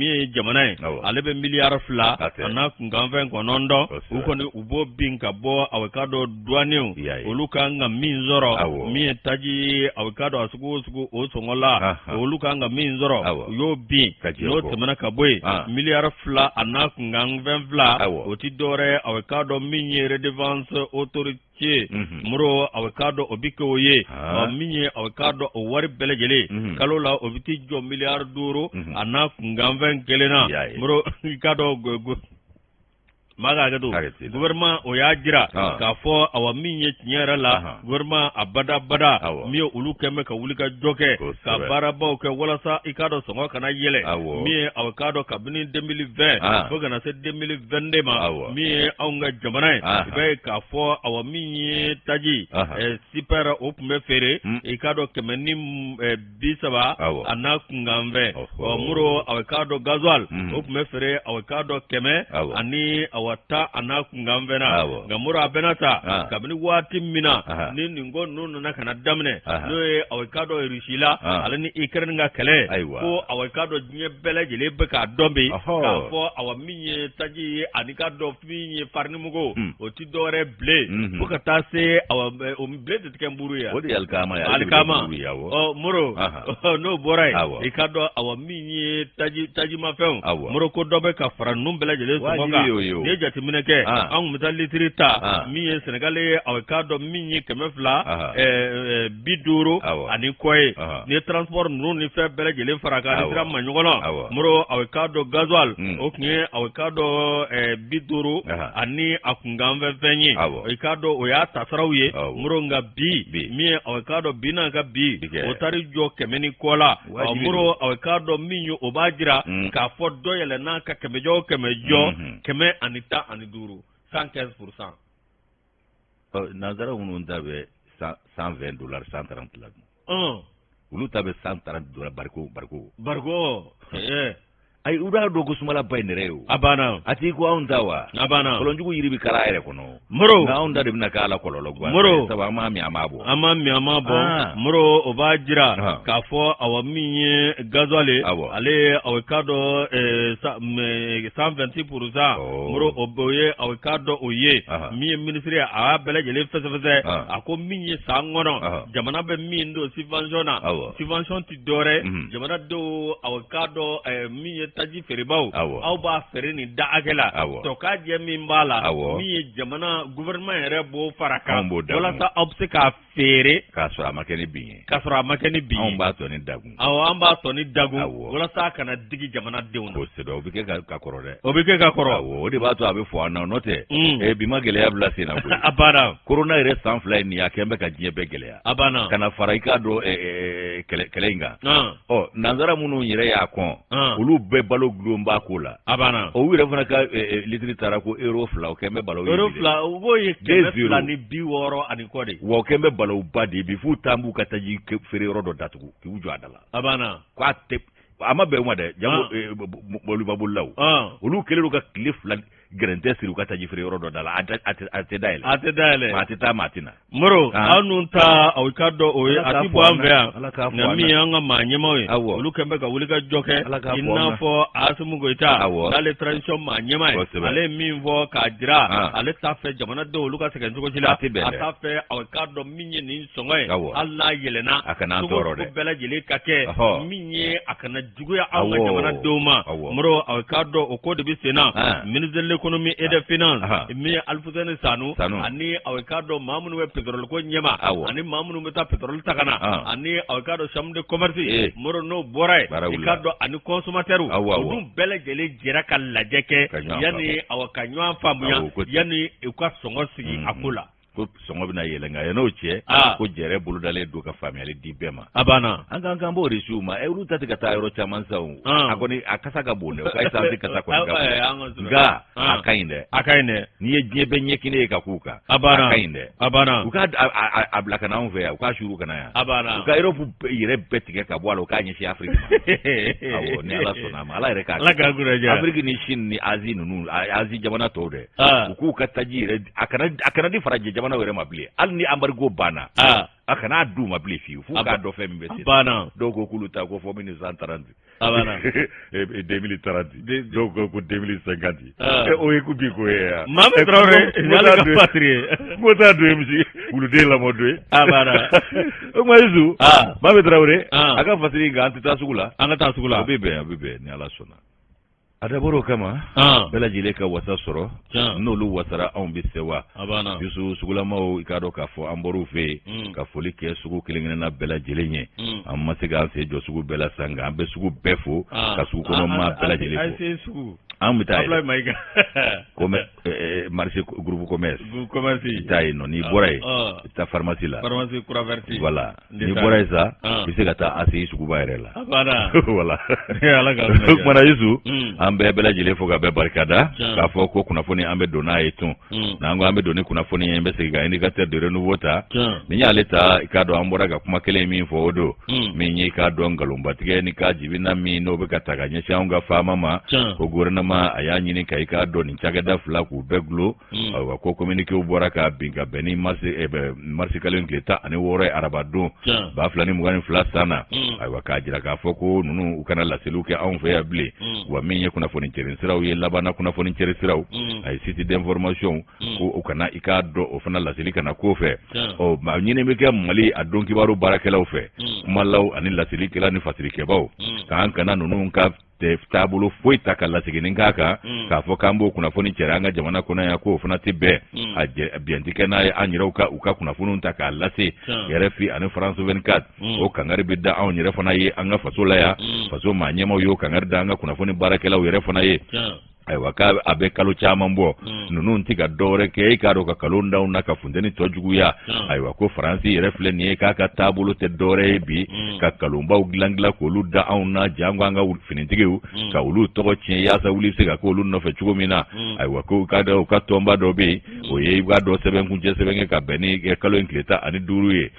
S2: ye jamana ye, ale bɛ miliyari 2 a n'a kunkanfɛn 9, u kɔni u b'o bin ka bɔ a bɛ k'a dɔn douaniers olu kan ka min sɔrɔ, min ye taji a bɛ k'a dɔn a sugu o sugu o sɔngɔ la, olu kan ka min sɔrɔ, u y'o bin. N'o tɛmɛna ka bɔ yen, miliyari 2 a n'a kunkanfɛn 2, o ti dɔwɛrɛ a bɛ k'a dɔn min ye redevance autorité, Moro, a bɛ k'a dɔn o bɛ kɛ o ye min ye a bɛ k'a dɔn o wari bɛɛ lajɛlen kalo la, o bɛ t'i jɔ miliyari 5 a n'a kunkanfɛn 1 na. Moro, i k'a dɔn maa ka hakɛ to, gouvernement o y'a jira k'a fɔ awa min ye tiɲɛ yɛrɛ la, gouvernement a bada bada min ye olu kɛn bɛ ka wuli ka jɔ kɛ, ka baarabaw kɛ walasa i k'a dɔn sɔngɔ kana yɛlɛ, min ye a bɛ k'a dɔn kabini 2020 fo ka na se 2022 ma, min ye anw ka jamana ye, i b'a ye k'a fɔ awa min ye taji super o tun bɛ feere i k'a dɔn 130 a n'a kunkanfɛn. Moro, a bɛ k'a dɔn gasoil o tun bɛ feere a bɛ k'a dɔn 110 a n'a kunkanfɛn na. Nka Moro, a bɛna ta kabini waati min na ni nin ko ninnu nana ka na daminɛ, n'o ye a bɛ k'a dɔn Russie la ale ni Ukraine ka kɛlɛ, ko a bɛ k'a dɔn diɲɛ bɛɛ lajɛlen bɛ k'a dɔn bi k'a fɔ awa min ye taji ye ani k'a dɔn min ye farinimugu, o ti dɔwɛrɛ bilen fo ka taa se awa o blé de tɛ kɛ nburu ye,
S1: o de ye alikama ye,
S2: alikama. Moro, n'o bɔra yen, i k'a dɔn awa min ye tajimafɛnw, Moro, ko dɔ bɛ ka fara ninnu bɛɛ lajɛlen sɔngɔ kan. N'i ye jateminɛ kɛ, an tun bɛ taa litiri ta min ye Senegal ye, a bɛ k'a dɔn min ye 250 ani kɔ ye. N'i ye transport ninnu ni fɛn bɛɛ lajɛlen fara kan, ni sira ma ɲɔgɔn na, Moro, a bɛ k'a dɔn gasoil o tun ye a bɛ k'a dɔn 50 ani a kunkanfɛn fɛn ye, i k'a dɔn o y'a tasaraw ye. Moro, nka bi min ye a bɛ k'a dɔn bi n'a ka bi, o taari jɔ 100 ni kɔ la. Moro, a bɛ k'a dɔn min ye o b'a jira k'a fɔ dɔ yɛlɛnna ka 100 jɔ o 100 jɔ 115, 115%.
S1: Nanzara minnu ta bɛ 120 dollars, 130 la, olu ta bɛ 130 dollars bariko bariko.
S2: Bariko.
S1: Ayi, u b'a dɔn ko sumala ba in yɛrɛ ye o.
S2: A banna.
S1: A t'i ko anw ta wa?
S2: A banna.
S1: Kɔlɔnjugu yiri bɛ kala a yɛrɛ kɔnɔ.
S2: Moro.
S1: Nka anw ta de bɛna k'a la kɔlɔlɔ gan.
S2: Moro.
S1: Sabu an m'a min, an m'a bɔ.
S2: An m'a min, an m'a bɔ. Moro, o b'a jira k'a fɔ awa min ye gasoil ye. Ale ye a bɛ k'a dɔn 126%. Moro, o ye a bɛ k'a dɔn o ye. Min ye ministre ye, a y'a bɛɛ lajɛlen fɛsɛfɛsɛ. A ko min ye san kɔnɔ, jamana bɛ min don subvention na. Subvention ti dɔwɛrɛ, jamanadenw a bɛ k'a dɔn min ye taji feerebaw, aw b'a feere nin da hakɛ la, tɔ k'a jɛ min b'a la, min ye jamana gouvernement yɛrɛ b'o fara kan walasa aw bɛ se k'a feere
S1: k'a sɔrɔ a ma kɛ ni bin ye,
S2: k'a sɔrɔ a ma kɛ ni bin ye,
S1: anw b'a tɔ ni dagun,
S2: awɔ, an b'a tɔ ni dagun walasa a kana digi jamanadenw na.
S1: Kosɛbɛ, o bɛ kɛ ka kɔrɔ dɛ,
S2: o bɛ kɛ ka kɔrɔ,
S1: awɔ, o de b'a to a bɛ fɔ an na, n'o tɛ bi ma gɛlɛya bila sen na koyi.
S2: A banna.
S1: Corona yɛrɛ san 2 ye nin ye, a kɛn bɛ ka diɲɛ bɛɛ gɛlɛya.
S2: A banna.
S1: Ka na fara i k'a dɔn kɛlɛ in kan. Ɔ, nanzara minnu yɛrɛ y'a kɔn, olu bɛɛ balo gulon b'a ko la.
S2: A banna.
S1: O yɛrɛ fana ka litiri taara ko euro 2, o kɛn bɛ balo.
S2: Euro 2, o b'o ye 260 ani kɔ de.
S1: Wa o kɛn bɛ baloba de bi, f'u taa b'u ka taji feere yɔrɔ dɔ datugu k'u jɔ a da la.
S2: A banna.
S1: K'a tɛ, a ma bɛn u ma dɛ, jango mɔbilibabolilaw. Olu kɛlen don ka tile 2 gɛrɛntɛ siri u ka taji feere yɔrɔ dɔ da la, a tɛ dayɛlɛ.
S2: A tɛ dayɛlɛ.
S1: Maa tɛ taa, maa tɛ na.
S2: Moro, aw ninnu ta aw ka dɔn o ye, a ti bɔ an fɛ yan. Nka min ye an ka maa ɲɛmaaw ye, olu kɛn bɛ ka wuli ka jɔ kɛ, i n'a fɔ Asimi Goyita, n'ale transition maa ɲɛmaa ye, ale ye min fɔ k'a jira, ale t'a fɛ jamanadenw olu ka sɛgɛn cogo si la, a t'a fɛ aw k'a dɔn min ye nin sɔngɔ ye, hali n'a yɛlɛnna,
S1: a kana an tɔɔrɔ dɛ,
S2: bɛɛ lajɛlen ka kɛ min ye a kana juguya anw ka jamanadenw ma. Moro, aw k'a dɔn o ko de bɛ sen na. Ministre de d'économie et de finance, min ye Alifuseni Sanu, ani aw k'a dɔn maa minnu bɛ pétrole ko ɲɛma, ani maa minnu bɛ taa pétrole ta ka na, ani aw k'a dɔn chambre de commerce Moro, n'o bɔra yen, i k'a dɔn ani consommateur, olu bɛɛ lajɛlen jɛra ka lajɛ kɛ yanni aw ka ɲɔgɔn faamuya, yanni u ka sɔngɔ sigi a ko la.
S1: Ko sɔngɔ bɛna yɛlɛ, nka yan'o cɛ, ko jɛrɛ bolodalen don ka faamuyali di bɛɛ ma.
S2: A banna.
S1: An kan k'an b'o de u ma. Olu ta tɛ ka taa yɔrɔ caman sa o. A kɔni a kasa ka bon dɛ, o ka essence kasa kɔni ka bon, nka a ka ɲi dɛ.
S2: A ka ɲi dɛ.
S1: N'i ye diɲɛ bɛɛ ɲɛkini ye ka k'u kan.
S2: A banna.
S1: A ka ɲi dɛ.
S2: A banna.
S1: U ka a bila ka na anw fɛ yan, u k'a suru ka na yan.
S2: A banna.
S1: U ka Europe yɛrɛ bɛɛ tigɛ ka bɔ a la, u k'a ɲɛsin Afrique ma. Awɔ, ni Ala sɔnna a ma, Ala yɛrɛ k'a.
S2: Ala k'a kunna
S1: diya. Afrique ni Chine ni Asie ninnu, Asie jamana tɔw dɛ. U k'u ka taji yɛrɛ, a kana di farajɛ jamanaw yɛrɛ ma bilen, hali ni embargo banna. A kana d'u ma bilen fiyewu, f'u k'a dɔn fɛn min bɛ sen. Dɔw ko k'olu ta ko fɔ 1930.
S2: A banna.
S1: 2030, dɔw ko ko 2050. O ye ko bi ko ye yan.
S2: Mami Traoré, y'ale ka patrie ye.
S1: Ko t'a don ye misi wuluden lamɔ don ye.
S2: A banna.
S1: O tuma Yusu. Mami Traoré. A ka fasiri, nka an tɛ taa sugu la.
S2: An ka taa sugu la.
S1: A bɛ bɛn, a bɛ bɛn ni Ala sɔnna. A dabɔra o kama, bɛɛ lajɛlen ka wasa sɔrɔ. N'olu wasara, anw bɛ sewa. Yusu, sugulamaw, i k'a dɔn k'a fɔ an bɔr'u fɛ yen ka foli kɛ sugu kelen-kelenna bɛɛ lajɛlen ye. An ma se k'an sen jɔ sugu bɛɛ la sa, nka an bɛ sugu bɛɛ fo ka sugu kɔnɔ maa bɛɛ lajɛlen
S2: fo.
S1: An bɛ taa yen marché groupe commerce.
S2: Groupe commerce.
S1: I taa yen nɔ, n'i bɔra yen, i bɛ taa pharmacie la.
S2: Pharmacie Croix Verte.
S1: Voilà, n'i bɔra yen sa, i bɛ se ka taa ACI suguba yɛrɛ la.
S2: A banna.
S1: Voilà.
S2: Ala ka
S1: O kumana Yusu, an bɛɛ lajɛlen fo ka bɛɛ barikada k'a fɔ ko kunnafoni, an bɛ don n'a ye tun. N'an ko an bɛ don ni kunnafoni ye, n bɛ segin ka indicateur de renouveau ta. Ni y'ale ta, i k'a dɔn an bɔra ka kuma kelen min fɔ, o don min ye, i k'a dɔn, nkalonbatigɛ ni ka jibina min n'o bɛ ka ta ka ɲɛsin anw ka faama ma, ko gouvernement a y'a ɲini ka, i k'a dɔn, nin cakɛda fila k'u bɛɛ gulo. Ayiwa, ko communiqué bɔra ka bin ka bɛn ni marisi kalo tile 16 ye, arabadon 2022 san na. Ayiwa, k'a jira k'a fɔ ko ninnu u kana laseliw kɛ anw fɛ yan bilen. Wa min ye kunnafoni cɛrin siraw ye, labanna kunnafoni cɛrin siraw, a ye site d'information, ko u kana, i k'a dɔn, o fana laseli kana k'o fɛ. Ɔ, maa ɲini bɛ kɛ Mali a don kibaru baarakɛlaw fɛ, kumalaw ani laselikɛla ni fasirikɛbaw, k'an kana ninnu ka taabolo foyi ta ka laseginni k'a kan k'a fɔ k'an b'o kunnafoni cɛri an ka jamana kɔnɔ yan, k'o fana tɛ bɛn, a bɛn tɛ kɛ n'a ye an yɛrɛw ka u ka kunnafoniw ta k'a lase RFI ani France 24. O kangari bɛ da anw yɛrɛ fana ye an ka faso la yan. Faso maa ɲɛmaw y'o kangari da an ka kunnafoni baarakɛlaw yɛrɛ fana ye. Ayiwa, k'a a bɛ kalo caman bɔ, ninnu tɛ ka dɔwɛrɛ kɛ, e k'a dɔn, ka kalon d'aw na ka funteni tɔ juguya. Ayiwa, ko Faransi yɛrɛ filɛ nin ye, k'a ka taabolo tɛ dɔwɛrɛ ye bi ka kalonbaw dilan dilan k'olu da anw na, janko an ka finitigiw, ka olu tɔgɔ tiɲɛ yaasa wuli bɛ se ka k'olu nɔfɛ cogo min na. Ayiwa, ko ka u ka tɔnba dɔ bɛ yen, o ye, i b'a dɔn, sɛbɛn kuncɛ sɛbɛn kɛ ka bɛn ni kalo in tile 15 ye,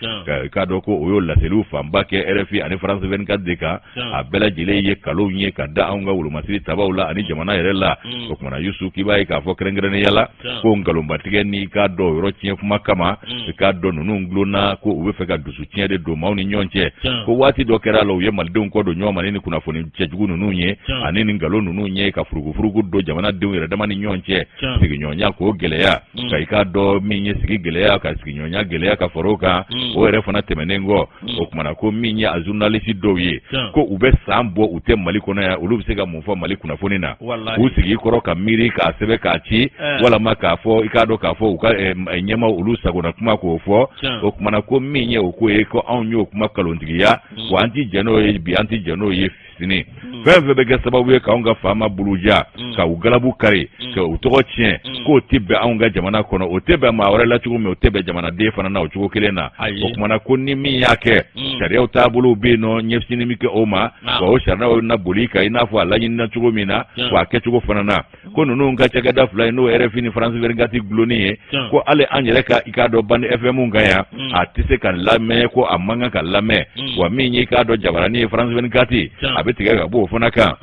S1: i k'a dɔn ko o y'o laseliw fanba kɛ RFI ani France 24 de kan. A bɛɛ lajɛlen ye kalonw ye ka da anw ka wolomasiri tabaw la ani jamana yɛrɛ la. O kumana Yusu, k'i b'a ye k'a fɔ kɛrɛnkɛrɛnnenya la ko nkalonbatigɛ n'i k'a dɔn yɔrɔ tiɲɛ kuma kama, i k'a dɔn ninnu gulonna ko u bɛ fɛ ka dusu tiɲɛ de don maaw ni ɲɔgɔn cɛ. Ko waati dɔ kɛra a la, u ye malidenw kɔ don ɲɔgɔn ma ni kunnafoni cɛjugu ninnu ye ani ni nkalon ninnu ye, ka furugufurugu don jamanadenw yɛrɛ dama ni ɲɔgɔn cɛ, sigiɲɔgɔnya k'o gɛlɛya, ka i k'a dɔn min ye sigi gɛlɛya, ka sigiɲɔgɔnya gɛlɛya ka fara o kan. O yɛrɛ fana tɛmɛnen kɔ, o kumana ko min ye a journaliste dɔw ye, ko u bɛ san bɔ u tɛ Mali kɔnɔ yan, olu bɛ se ka mun fɔ Mali kunnafoni na? K'u sigi kɔrɔ ka miiri k'a sɛbɛn k'a ci, walama k'a fɔ, i k'a dɔn k'a fɔ u ka ɲɛmaw olu sagona kuma k'o fɔ. O kumana ko min ye o ko ye, ko anw y'o kuma kalontigiya, wa an ti jɛn n'o ye bi, an ti jɛn n'o ye sini. Fɛn fɛn bɛ kɛ sababu ye k'anw ka faama buruja, ka u galabu kari, ka u tɔgɔ tiɲɛ, k'o tɛ bɛn anw ka jamana kɔnɔ. O tɛ bɛn maa wɛrɛ la cogo min, o tɛ bɛn jamanaden fana na o cogo kelen na. O kumana ko ni min y'a kɛ, sariyaw taabolow bɛ yen nɔ, ɲɛsini bɛ kɛ o ma, wa o sariyaw na boli kan i n'a fɔ a laɲinina cogo min na, wa a kɛcogo fana na. Ko ninnu ka cakɛda fila ye, n'o RFI ni France 24 gulonni ye, ko hali an yɛrɛ ka, i k'a dɔn, bande FM kan yan, a tɛ se ka lamɛn, ko a man kan ka lamɛn. Wa min ye, i k'a dɔn, jabarani ye France 24, a bɛ tigɛ ka bɔ o fana kan.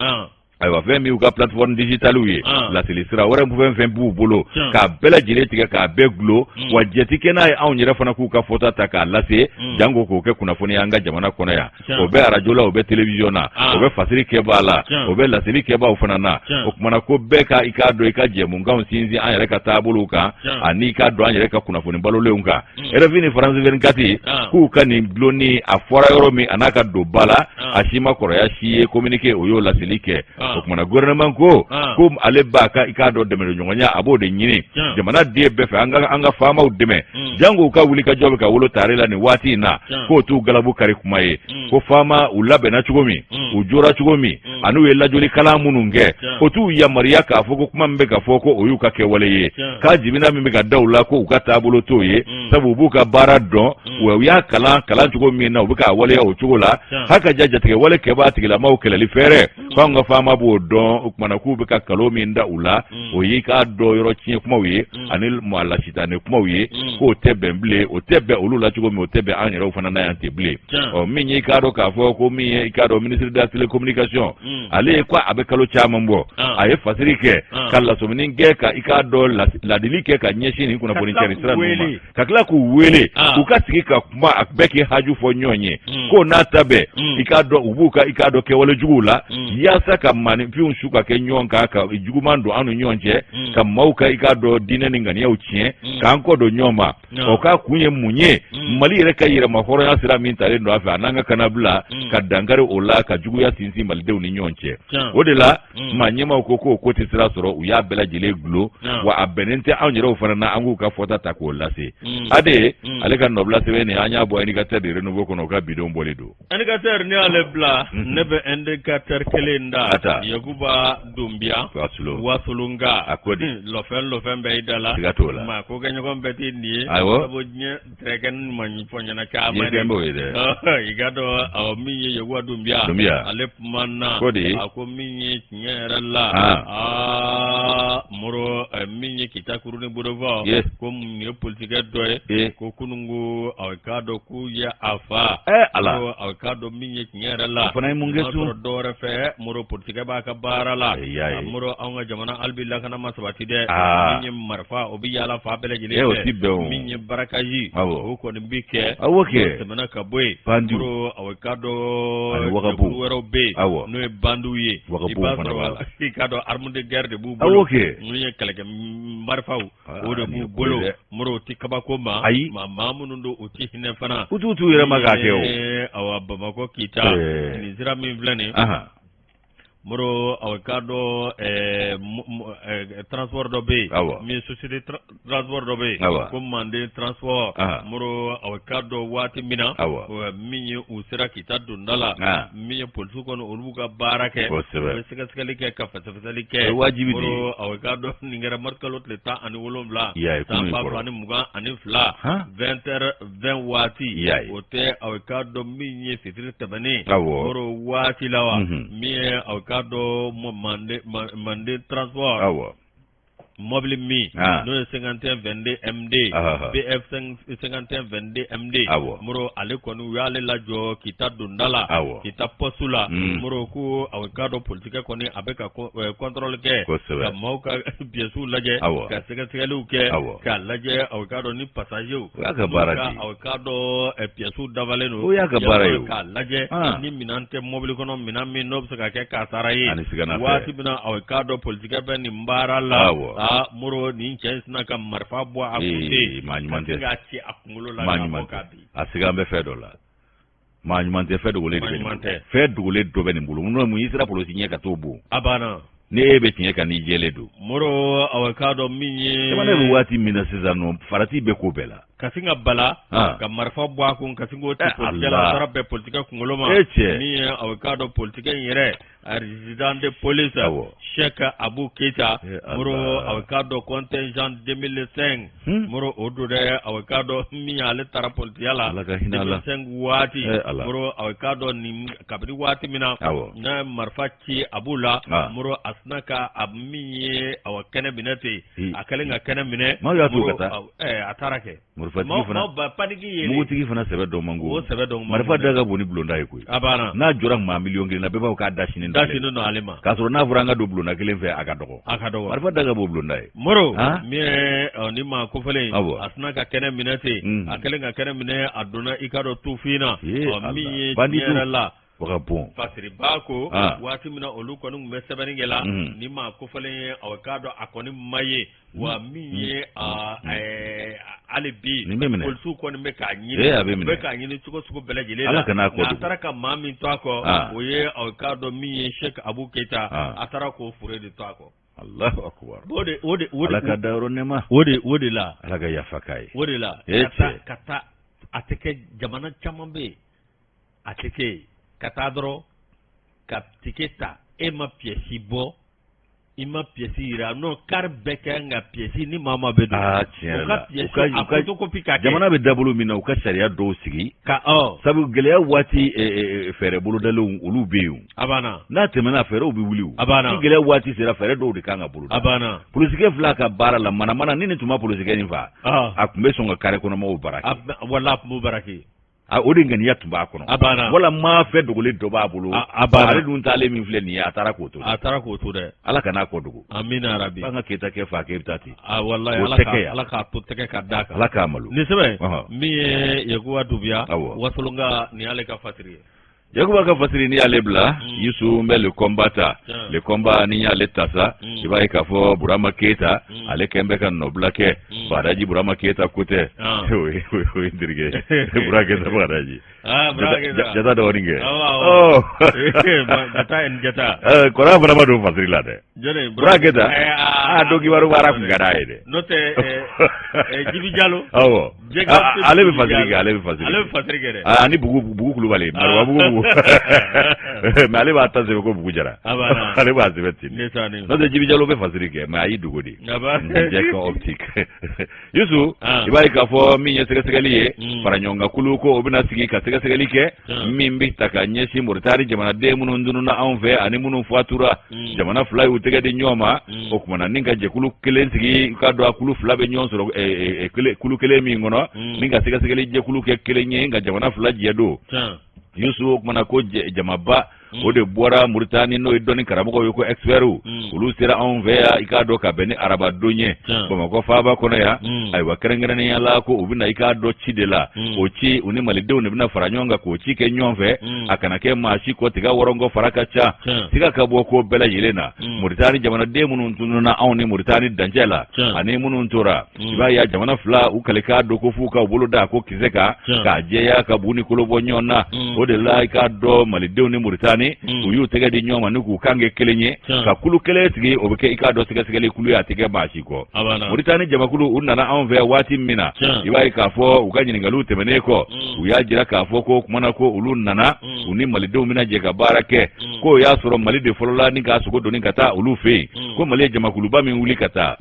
S1: Ayiwa, fɛn min y'u ka plateforme digitale ye, laseli sira wɛrɛ fɛn fɛn b'u bolo, k'a bɛɛ lajɛlen tigɛ k'a bɛɛ gulo. Wa jɛ ti kɛ n'a ye anw yɛrɛ fana k'u ka fɔta ta k'a lase, janko k'o kɛ kunnafoni an ka jamana kɔnɔ yan. O bɛ arajo la, o bɛ télévision na, o bɛ fasiri kɛbaa la, o bɛ laseli kɛbaaw fana na. O kumana ko bɛɛ ka, i k'a dɔn, i ka jɛmukanw sinsin an yɛrɛ ka taabolow kan ani, i k'a dɔn, an yɛrɛ ka kunnafoni balolenw kan. RFI ni France 24, k'u ka nin dulonni a fɔra yɔrɔ min, a n'a ka don ba la, a si ma kɔrɔya si ye. Communiqué o y'o laseli kɛ. O kumana gouvernement ko ko ale b'a ka i k'a dɔn dɛmɛɲɔgɔnya, a b'o de ɲini jamana den bɛɛ fɛ, an ka faamaw dɛmɛ, jango u ka wuli ka jɔ bɛ ka wolo tare la nin waati in na, k'o t'u galabu kari kuma ye. Ko faama u labɛnna cogo min, u jɔra cogo min, ani u ye lajɔli kalan minnu kɛ, o t'u yamaruya k'a fɔ ko kuma min bɛ ka fɔ ko o y'u ka kɛwale ye, k'a jibina min bɛ ka da u la ko u ka taabolo t'o ye, sabu u b'u ka baara dɔn, wa u y'a kalan kalan cogo min na, u bɛ k'a waleya o cogo la. Haka ja jatigɛ wale kɛbaa tigilamaw kɛlɛli fɛɛrɛ, k'anw ka faama b'o dɔn. O kumana k'u bɛ ka kalo min da u la, o y'i k'a dɔn yɔrɔ tiɲɛ kumaw ye ani maa lasitanɛ kumaw ye, k'o tɛ bɛn bilen. O tɛ bɛn olu la cogo min, o tɛ bɛn an yɛrɛw fana na yan ten bilen. Ɔ, min y'i k'a dɔn k'a fɔ ko min ye i k'a dɔn ministre de la télécommunication, ale ye ko a bɛ kalo caman bɔ, a ye fasiri kɛ ka lasɔmini kɛ, ka i k'a dɔn ladili kɛ ka ɲɛsin nin kunnafoni cari sira ninnu ma, ka tila k'u wele u ka sigi ka kuma, a bɛɛ k'i haju fɔ ɲɔgɔn ye, k'o n'a ta bɛɛ, i k'a dɔn u b'u ka i k'a dɔn kɛwale juguw la, yaasa ka maaninfinw su ka kɛ ɲɔgɔn kan, ka juguman don an ni ɲɔgɔn cɛ, ka maaw ka i k'a dɔn diinɛ ni ŋaniyaw tiɲɛ, k'an kɔ don ɲɔgɔn ma. O k'a kun ye mun ye? Mali yɛrɛ ka yɛrɛma hɔrɔnya sira min talen don a fɛ, a n'an ka kanabila, ka dankari o la, ka juguya sinsin malidenw ni ɲɔgɔn cɛ. O de la maa ɲɛmaaw ko k'o ko tɛ sira sɔrɔ, u y'a bɛɛ lajɛlen dulon, wa a bɛnnen tɛ anw yɛrɛw fana na an k'u ka fɔta ta k'o lase. Ade ale ka nɔbila sɛbɛn nin, an y'a bɔ Indicateur de Renouveau kɔnɔ, u ka bidon bɔlen don.
S2: Indicateur ni y'ale bila, ne bɛ indicateur kelen da. Yakuba Dunbiya, Wasolonka.
S1: A ko di?
S2: Lɔfɛn lɔfɛn bɛɛ i da la.
S1: Siga t'o la.
S2: Maa ko kɛ ɲɔgɔn bɛɛ tɛ nin ye.
S1: Awɔ.
S2: Sabu diɲɛ tɛrɛkɛ ɲuman fɔ ɲɛna caman.
S1: Ye fɛn b'o ye dɛ.
S2: I ka dɔn, awɔ, min ye Yakuba Dunbiya.
S1: Dunbiya.
S2: Ale kuma na.
S1: Ko di?
S2: A ko min ye tiɲɛ yɛrɛ la. Aa Moro, min ye Kita kurunin bolofɔ. Ko mun ye politikɛ dɔ ye. Ko kununko, aw k'a dɔn k'u ye a fa.
S1: Ala.
S2: Aw k'a dɔn min ye tiɲɛ yɛrɛ la.
S1: O fana ye mun kɛ tun?
S2: Sɔrɔ dɔ wɛrɛ fɛ, Moro, politikɛ b'a ka baara la. Moro, anw ka jamana hali bi lakana ma sabati dɛ. Min ye marifa, o bɛ yaala fan bɛɛ lajɛlen fɛ.
S1: O ti bɛn o.
S2: Min ye braquage. O kɔni bɛ kɛ.
S1: Awɔ kɛ.
S2: O tɛmɛna ka bɔ yen.
S1: Bandiw.
S2: Moro, aw k'a dɔn.
S1: Ani wagabu.
S2: Jɛkulu wɛrɛw bɛ yen. N'o ye bandiw ye.
S1: Wagabu fana b'a la.
S2: I k'a dɔn arme de guerre de b'u bolo.
S1: Awɔ kɛ.
S2: Ninnu ye kɛlɛkɛ marifaw, o de b'u bolo. Moro, o tɛ kabako ma.
S1: Ayi.
S2: Maa minnu don, u tɛ hinɛ fana.
S1: U t'u t'u yɛrɛ ma k'a kɛ o.
S2: Awa, Bamakɔ Kita, nin sira min filɛ nin, Moro, aw k'a dɔn transport dɔ bɛ yen, min ye société transport dɔ bɛ yen ko Manden transport. Moro, aw k'a dɔn waati min na min ye u sera Kita donda la, min ye polisiw kɔni, olu b'u ka baara kɛ, u bɛ sɛgɛsɛgɛli kɛ ka fɛsɛfɛsɛli kɛ.
S1: Wajibi.
S2: Moro, aw k'a dɔn nin kɛra marisikalo tile 17, san 2022, 20h20 waati. O tɛ, aw k'a dɔn min ye fitiri tɛmɛnen, Moro, waati la wa, min ye aw k'a dɔn Manden transport mɔbili min n'o ye 51 22 MD BF 51 22 MD, Moro, ale kɔni u y'ale lajɔ Kita donda la, Kita poste la. Moro, ko aw k'a dɔn polisikɛ kɔni a bɛ ka contrôle kɛ, ka maaw ka pièces lajɛ, ka sɛgɛsɛgɛliw kɛ, k'a lajɛ, aw k'a dɔn ni passagers
S1: O y'a ka baara de ye.
S2: Aw k'a dɔn pièces dafalen don.
S1: O y'a ka baara ye.
S2: K'a lajɛ ni minɛn tɛ mɔbili kɔnɔ, minɛn min n'o bɛ se ka kɛ kasara ye.
S1: Ani sigana fɛ.
S2: Waati min na aw k'a dɔn polisikɛ bɛ nin baara la. Moro, nin cɛ in sinna ka marifa bɔ a kun ten.
S1: Maa ɲuman tɛ.
S2: Ka se k'a ci a kunkolo la.
S1: Maa ɲuman tɛ. A siga bɛ fɛn dɔ la. Maa ɲuman tɛ, fɛn dogolen de bɛ nin bolo. Fɛn dogolen dɔ bɛ nin bolo. N'o mun y'i sera polisi ɲɛ ka t'o bon.
S2: A banna.
S1: Ni e bɛ tiɲɛ kan, n'i jɛlen don.
S2: Moro, aw k'a dɔn min ye.
S1: Jamana bɛ waati min na sisan nɔ, farati bɛ ko bɛɛ la.
S2: Ka sin ka bala ka marifa bɔ a kun, ka sin k'o ci polisikɛ la, a taara bɛn polisikɛ kunkolo ma.
S1: E cɛ.
S2: Min ye aw k'a dɔn polisikɛ in yɛrɛ, résident de police Cheikh Abou Keita. Moro, aw k'a dɔn contingent 2005, Moro, o don dɛ, aw k'a dɔn min ale taara polisiya la 2005 waati. Moro, aw k'a dɔn nin kabini waati min na n'a ye marifa ci Abu la, Moro, a sinna ka a min ye aw kɛnɛ minɛ ten, a kɛlen ka kɛnɛ minɛ.
S1: Maaw y'a to ka taa.
S2: A taara kɛ.
S1: Marifatigi fana,
S2: paniki ye.
S1: Mugutigi fana sɛbɛ dɔn man go.
S2: O sɛbɛ dɔn.
S1: Marifa da ka bon ni bulonda ye koyi.
S2: A banna.
S1: N'a jɔra maa 1 000 000 na, bɛɛ b'a fɔ k'a da sinnen
S2: don ale ma. Da sinnen don ale ma.
S1: K'a sɔrɔ n'a fɔra an ka don bulonda kelen fɛ, a ka dɔgɔ.
S2: A ka dɔgɔ.
S1: Marifa da ka bon bulonda ye.
S2: Moro, min ye ni maa kofɔlen, a sinna ka kɛnɛ minɛ ten, a kɛlen ka kɛnɛ minɛ, a donna i ka dɔn tufin na. Min ye tiɲɛ yɛrɛ la.
S1: Bon.
S2: Fasiriba ko waati min na olu kɔni tun bɛ sɛbɛnni kɛ la, ni maa kofɔlen ye, aw k'a dɔn a kɔni ma ye wa min ye. hali bi
S1: Nin bɛ minɛ.
S2: Polisiw kɔni bɛ k'a ɲini.
S1: Ee, a bɛ minɛ.
S2: U bɛ k'a ɲini cogo sugu bɛɛ lajɛlen la.
S1: Ala kan'a kɔ
S2: Nka a
S1: dogo.
S2: taara ka maa min to a kɔ, o ye aw k'a dɔn min ye Sɛki Abu Keyita, a taara k'o fure de to a kɔ.
S1: Allahu akbar.
S2: O de o de o de
S1: Ala ka dayɔrɔ nɛɛma.
S2: O de la.
S1: Ala ka yafa k'a ye.
S2: O de la.
S1: Ee
S2: Ka taa
S1: cɛ.
S2: ka taa, a tɛ kɛ, jamana caman bɛ yen a tɛ kɛ yen, ka taa dɔrɔn ka ticket ta, e ma pièce bɔ, i ma pièce yira. Non, car bɛɛ ka kan ka pièce ni maa maa bɛ don.
S1: Aa, tiɲɛ
S2: U
S1: yɛrɛ
S2: ka
S1: la.
S2: pièce
S1: U ka
S2: a
S1: u ka
S2: photocopie ka kɛ.
S1: Jamana bɛ dabolo min na, u ka sariya dɔw sigi.
S2: Ka ɔ.
S1: Sabu gɛlɛya waati fɛɛrɛ bolodalenw olu bɛ yen.
S2: A banna.
S1: N'a tɛmɛna, fɛɛrɛw bɛ wuli o.
S2: A banna.
S1: Ni gɛlɛya waati sera, fɛɛrɛ dɔw de kan ka boloda.
S2: A banna.
S1: Polisikɛ fila ka baara la, manamana ni nin tun ma polisikɛ nin faa, a tun bɛ sɔn ka kare kɔnɔmɔgɔw baara kɛ.
S2: Wala a tun b'o baara kɛ.
S1: O de ŋaniya tun b'a kɔnɔ.
S2: A banna.
S1: Wala maa fɛ dogolen dɔ b'a bolo.
S2: A banna.
S1: Ale dun taalen min filɛ nin ye, a taara k'o to.
S2: A taara k'o to dɛ.
S1: Ala kan'a kɔ dogo.
S2: Amina rabi.
S1: An ka Keyita kɛ fa k'e bɛ taa ten.
S2: A walayi,
S1: O
S2: Ala
S1: tɛ
S2: ka
S1: kɛ yan.
S2: Ala k'a to tɛgɛ ka d'a kan.
S1: Ala k'a malo.
S2: Nin sɛbɛn min ye Yakuba Dunbiya, Wasolonka, nin y'ale ka fasiri ye.
S1: Yakuba ka fasiri, n'i y'ale bila, Yusu, n bɛ Le Combat ta. Le Combat, ni y'ale ta sa, i b'a ye k'a fɔ Burama Keyita, ale kɛn bɛ ka nɔbila kɛ. Badaji Burama Keyita ko tɛ, o ye o ye n terikɛ ye Burama Keyita Badaji.
S2: Ah, Burama Keyita.
S1: Jata dɔgɔnin kɛ.
S2: Awɔ, awɔ. Jata ni jata.
S1: Kɔrɔ fana ma don fasiri la dɛ.
S2: Jɔni?
S1: Burama Keyita. Ah, don kibaru baara kun ka d'a ye dɛ.
S2: N'o tɛ Jibi Jalo.
S1: Awɔ. Ale bɛ fasiri kɛ, ale bɛ fasiri.
S2: Ale bɛ fasiri kɛ dɛ.
S1: Ani Bugu, Bugu Kulubali, Mariwa Bugu Bugu. Mais ale b'a ta sɛbɛn ko Bugu Jara. Ale b'a sɛbɛn ten. N'o tɛ, Jibi Jalo bɛ fasiri kɛ, mais a y'i dogo de. Jɛ optique. Yusu, i b'a ye k'a fɔ min ye sɛgɛsɛgɛli ye, faraɲɔgɔnkankulu ko o bɛna sigi ka sɛgɛsɛgɛli kɛ min bɛ ta ka ɲɛsin Moritani jamanaden minnu tununna anw fɛ ani minnu fatura. Jamana fila y'u tɛgɛ di ɲɔgɔn ma, o kumana ni ka jɛkulu kelen sigi k'a dɔn a kulu fila bɛ ɲɔgɔn sɔrɔ kulu kelen min kɔnɔ, ni ka sɛgɛsɛgɛli jɛkulu kɛ kelen ye nka jamana fila jɛ don. Yusu, o kumana ko jamaba o de bɔra Muritani, n'o ye dɔnni karamɔgɔw ye ko experts, olu sera anw fɛ yan, i k'a dɔn ka bɛn ni arabadon ye, Bamakɔ faaba kɔnɔ yan. Ayiwa, kɛrɛnkɛrɛnnenya la ko u bɛna, i k'a dɔn, ci de la. O ci, u ni malidenw de bɛna fara ɲɔgɔn kan k'o ci kɛ ɲɔgɔn fɛ, a kana kɛ maa si kɔ tiga wɔrɔnkɔ fara ka ca siga ka bɔ ko bɛɛ lajɛlen na. Muritani jamanaden minnu tununna anw ni Muritani dancɛ la ani minnu tora, i b'a ye a jamana fila u kale k'a dɔn ko f'u ka bolo da ko kisɛ kan k'a jɛya ka bu ni kolo bɔ ɲɔgɔn na. O de la, i k'a dɔn, malidenw ni Muritani, u y'u tɛgɛ di ɲɔgɔn ma ni k'u kan kɛ kelen ye ka kulu kelen sigi. O bɛ kɛ, i k'a dɔn, sɛgɛsɛgɛli kulu ye, a tɛ kɛ maa si kɔ. Muritani jamakulu, u nana anw fɛ waati min na, i b'a ye k'a fɔ u ka ɲininkaliw tɛmɛnen kɔ, u y'a jira k'a fɔ ko kumana ko olu nana, u ni malidenw bɛna jɛ ka baara kɛ. K'o y'a sɔrɔ Mali de fɔlɔla ni k'a sogo doni ka taa olu fɛ yen, ko Mali ye jamakuluba min wuli ka taa,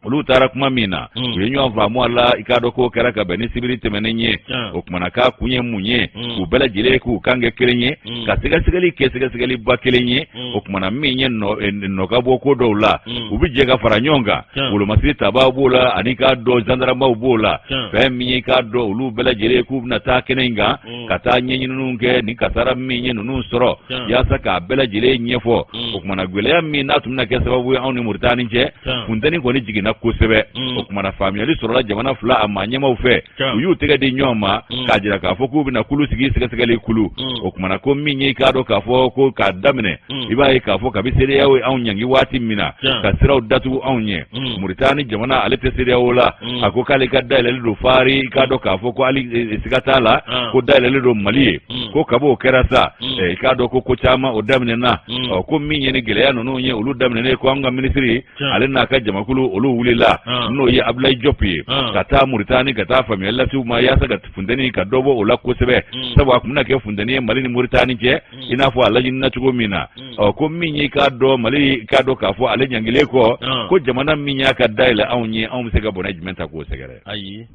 S1: olu taara kuma min na, u ye ɲɔgɔn faamu a la. I k'a dɔn k'o kɛra ka bɛn ni sibiri tɛmɛnen ye. O kumana k'a kun ye mun ye? K'u bɛɛ lajɛlen k'u kan kɛ kelen ye ka sɛgɛsɛgɛli kɛ, sɛgɛsɛgɛliba kelen ye. O kumana min ye nɔ ka bɔ ko dɔw la, u bɛ jɛ ka fara ɲɔgɔn kan. Wolomasiri tabaw b'o la, ani k'a dɔn zandaramaw b'o la. Fɛn min ye, k'a dɔn, olu bɛɛ lajɛlen k'u bɛna taa kɛnɛ in kan ka taa ɲɛɲininiw kɛ ni kasara min ye ninnu sɔrɔ, yaasa k'a bɛɛ lajɛlen ɲɛfɔ. O kumana gɛlɛya min n'a tun bɛna kɛ sababu ye anw ni Muritani cɛ, funteni kɔni jiginna kosɛbɛ. O kumana faamuyali sɔrɔla jamana fila a maa ɲɛmaw fɛ. U y'u tɛgɛ di ɲɔgɔn ma k'a jira k'a fɔ k'u bɛna kulu sigi, sɛgɛsɛgɛli kulu. O kumana ko min ye, k'a dɔn k'a fɔ ko k'a daminɛ, i b'a ye k'a fɔ kabi CEDEAO ye anw ɲangi waati min na ka siraw datugu anw ɲɛ, Muritani jamana ale tɛ CEDEAO la. A ko k'ale ka dayɛlɛli don fari, i k'a dɔn k'a fɔ ko hali siga t'a la ko dayɛlɛli don Mali ye. Ko kab'o kɛra sa, i k'a dɔn ko ko caman o daminɛna. Ɔ, ko min ye ni gɛlɛya ninnu ye, olu daminɛnen ko an ka minisiri, ale n'a ka jamakulu, olu wulila, n'o ye Abdoulaye Diop ye, ka taa Muritani ka taa faamuyali lase u ma yaasa ka funteni ka dɔ bɔ o la kosɛbɛ, sabu a tun bɛna kɛ funteni ye Mali ni Muritani cɛ, i n'a fɔ a laɲinina cogo min na. Ɔ, ko min ye, k'a dɔn, Mali k'a dɔn k'a fɔ ale ɲangilen kɔ, ko jamana min y'a ka dayɛlɛ anw ye, anw bɛ se ka bɔnɛ jumɛn ta k'o sɛgɛrɛ?
S2: Ayi.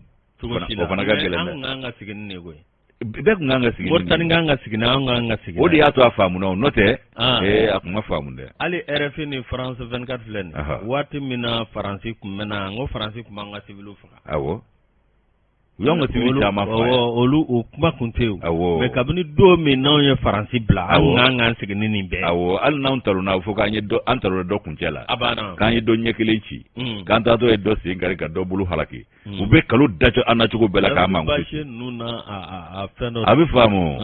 S1: O fana ka gɛlɛn dɛ.
S2: An kan ka sigi ni ne koyi.
S1: Bɛɛ tun kan ka sigi.
S2: Moritani kan ka sigi, an kan ka sigi.
S1: O de y'a to a faamuna o, n'o tɛ a tun ma faamu dɛ.
S2: Hali RFI ni France 24 filɛ nin waati min na, Faransi tun bɛ na, n ko Faransi tun b'an ka civils faga.
S1: U y'anw ka civil caman faga
S2: yan. Olu o kuma kun tɛ yen.
S1: Awɔ.
S2: Mais kabini don min n'anw ye Faransi bila, an kan k'an sigi ni nin bɛɛ ye.
S1: Awɔ, hali n'anw talonna fo k'an ye dɔ an talonna dɔ kuncɛ la.
S2: A banna.
S1: K'an ye dɔ ɲɛ kelen ci. K'an taatɔ ye dɔ sen kari ka dɔ bolo halaki. U bɛ kalo da an na cogo bɛɛ la k'an mankutu.
S2: Basi ninnu na a fɛn dɔ.
S1: A bɛ faamu.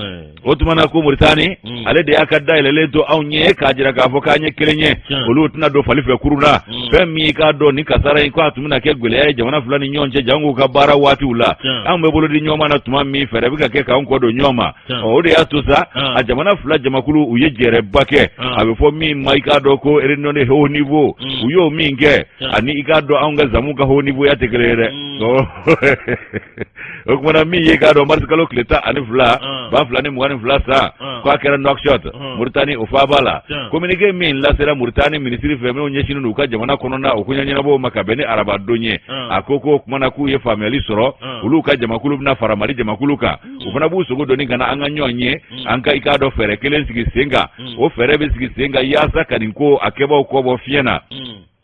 S1: O tuma na ko Moritani ale de y'a ka da yɛlɛlen to anw ye k'a jira k'a fɔ k'an ye kelen ye. Olu tɛna don fali fɛ kurun na. Fɛn min i k'a dɔn ni kasara in k'a tun bɛna kɛ gɛlɛya ye jamana fila ni ɲɔgɔn cɛ jango ka baara waatiw la. Anw bɛ bolo di ɲɔgɔn ma na tuma min fɛɛrɛ bɛ ka kɛ k'anw kɔ don ɲɔgɔn ma. Ɔ o de y'a to sa a jamana fila jamakulu u ye jɛrɛba kɛ. A bɛ fɔ min ma i k'a dɔn ko réunion de haut niveau. U y'o min kɛ. Ani i k'a dɔn anw ka zamu ka haut niveau ya tɛ kelen ye dɛ. O tuma na min ye k'a dɔn mars kalo tile 12 2022 san k'a kɛra Nouakchott Mauritanie o faaba la communiqué min lasera Mauritanie minisiri fɛ minnu ɲɛsinnen don u ka jamana kɔnɔna o koɲɛ ɲɛnabɔw ma ka bɛn ni araba don ye a ko ko o tuma na k'u ye faamuyali sɔrɔ olu ka jamakulu bɛna fara Mali jamakulu kan u fana b'u sogo doni ka na an ka ɲɔgɔn ye an ka i k'a dɔn fɛɛrɛ kelen sigi sen kan o fɛɛrɛ bɛ sigi sen kan yaasa ka nin ko a kɛbaaw kɔ bɔ fiɲɛ na.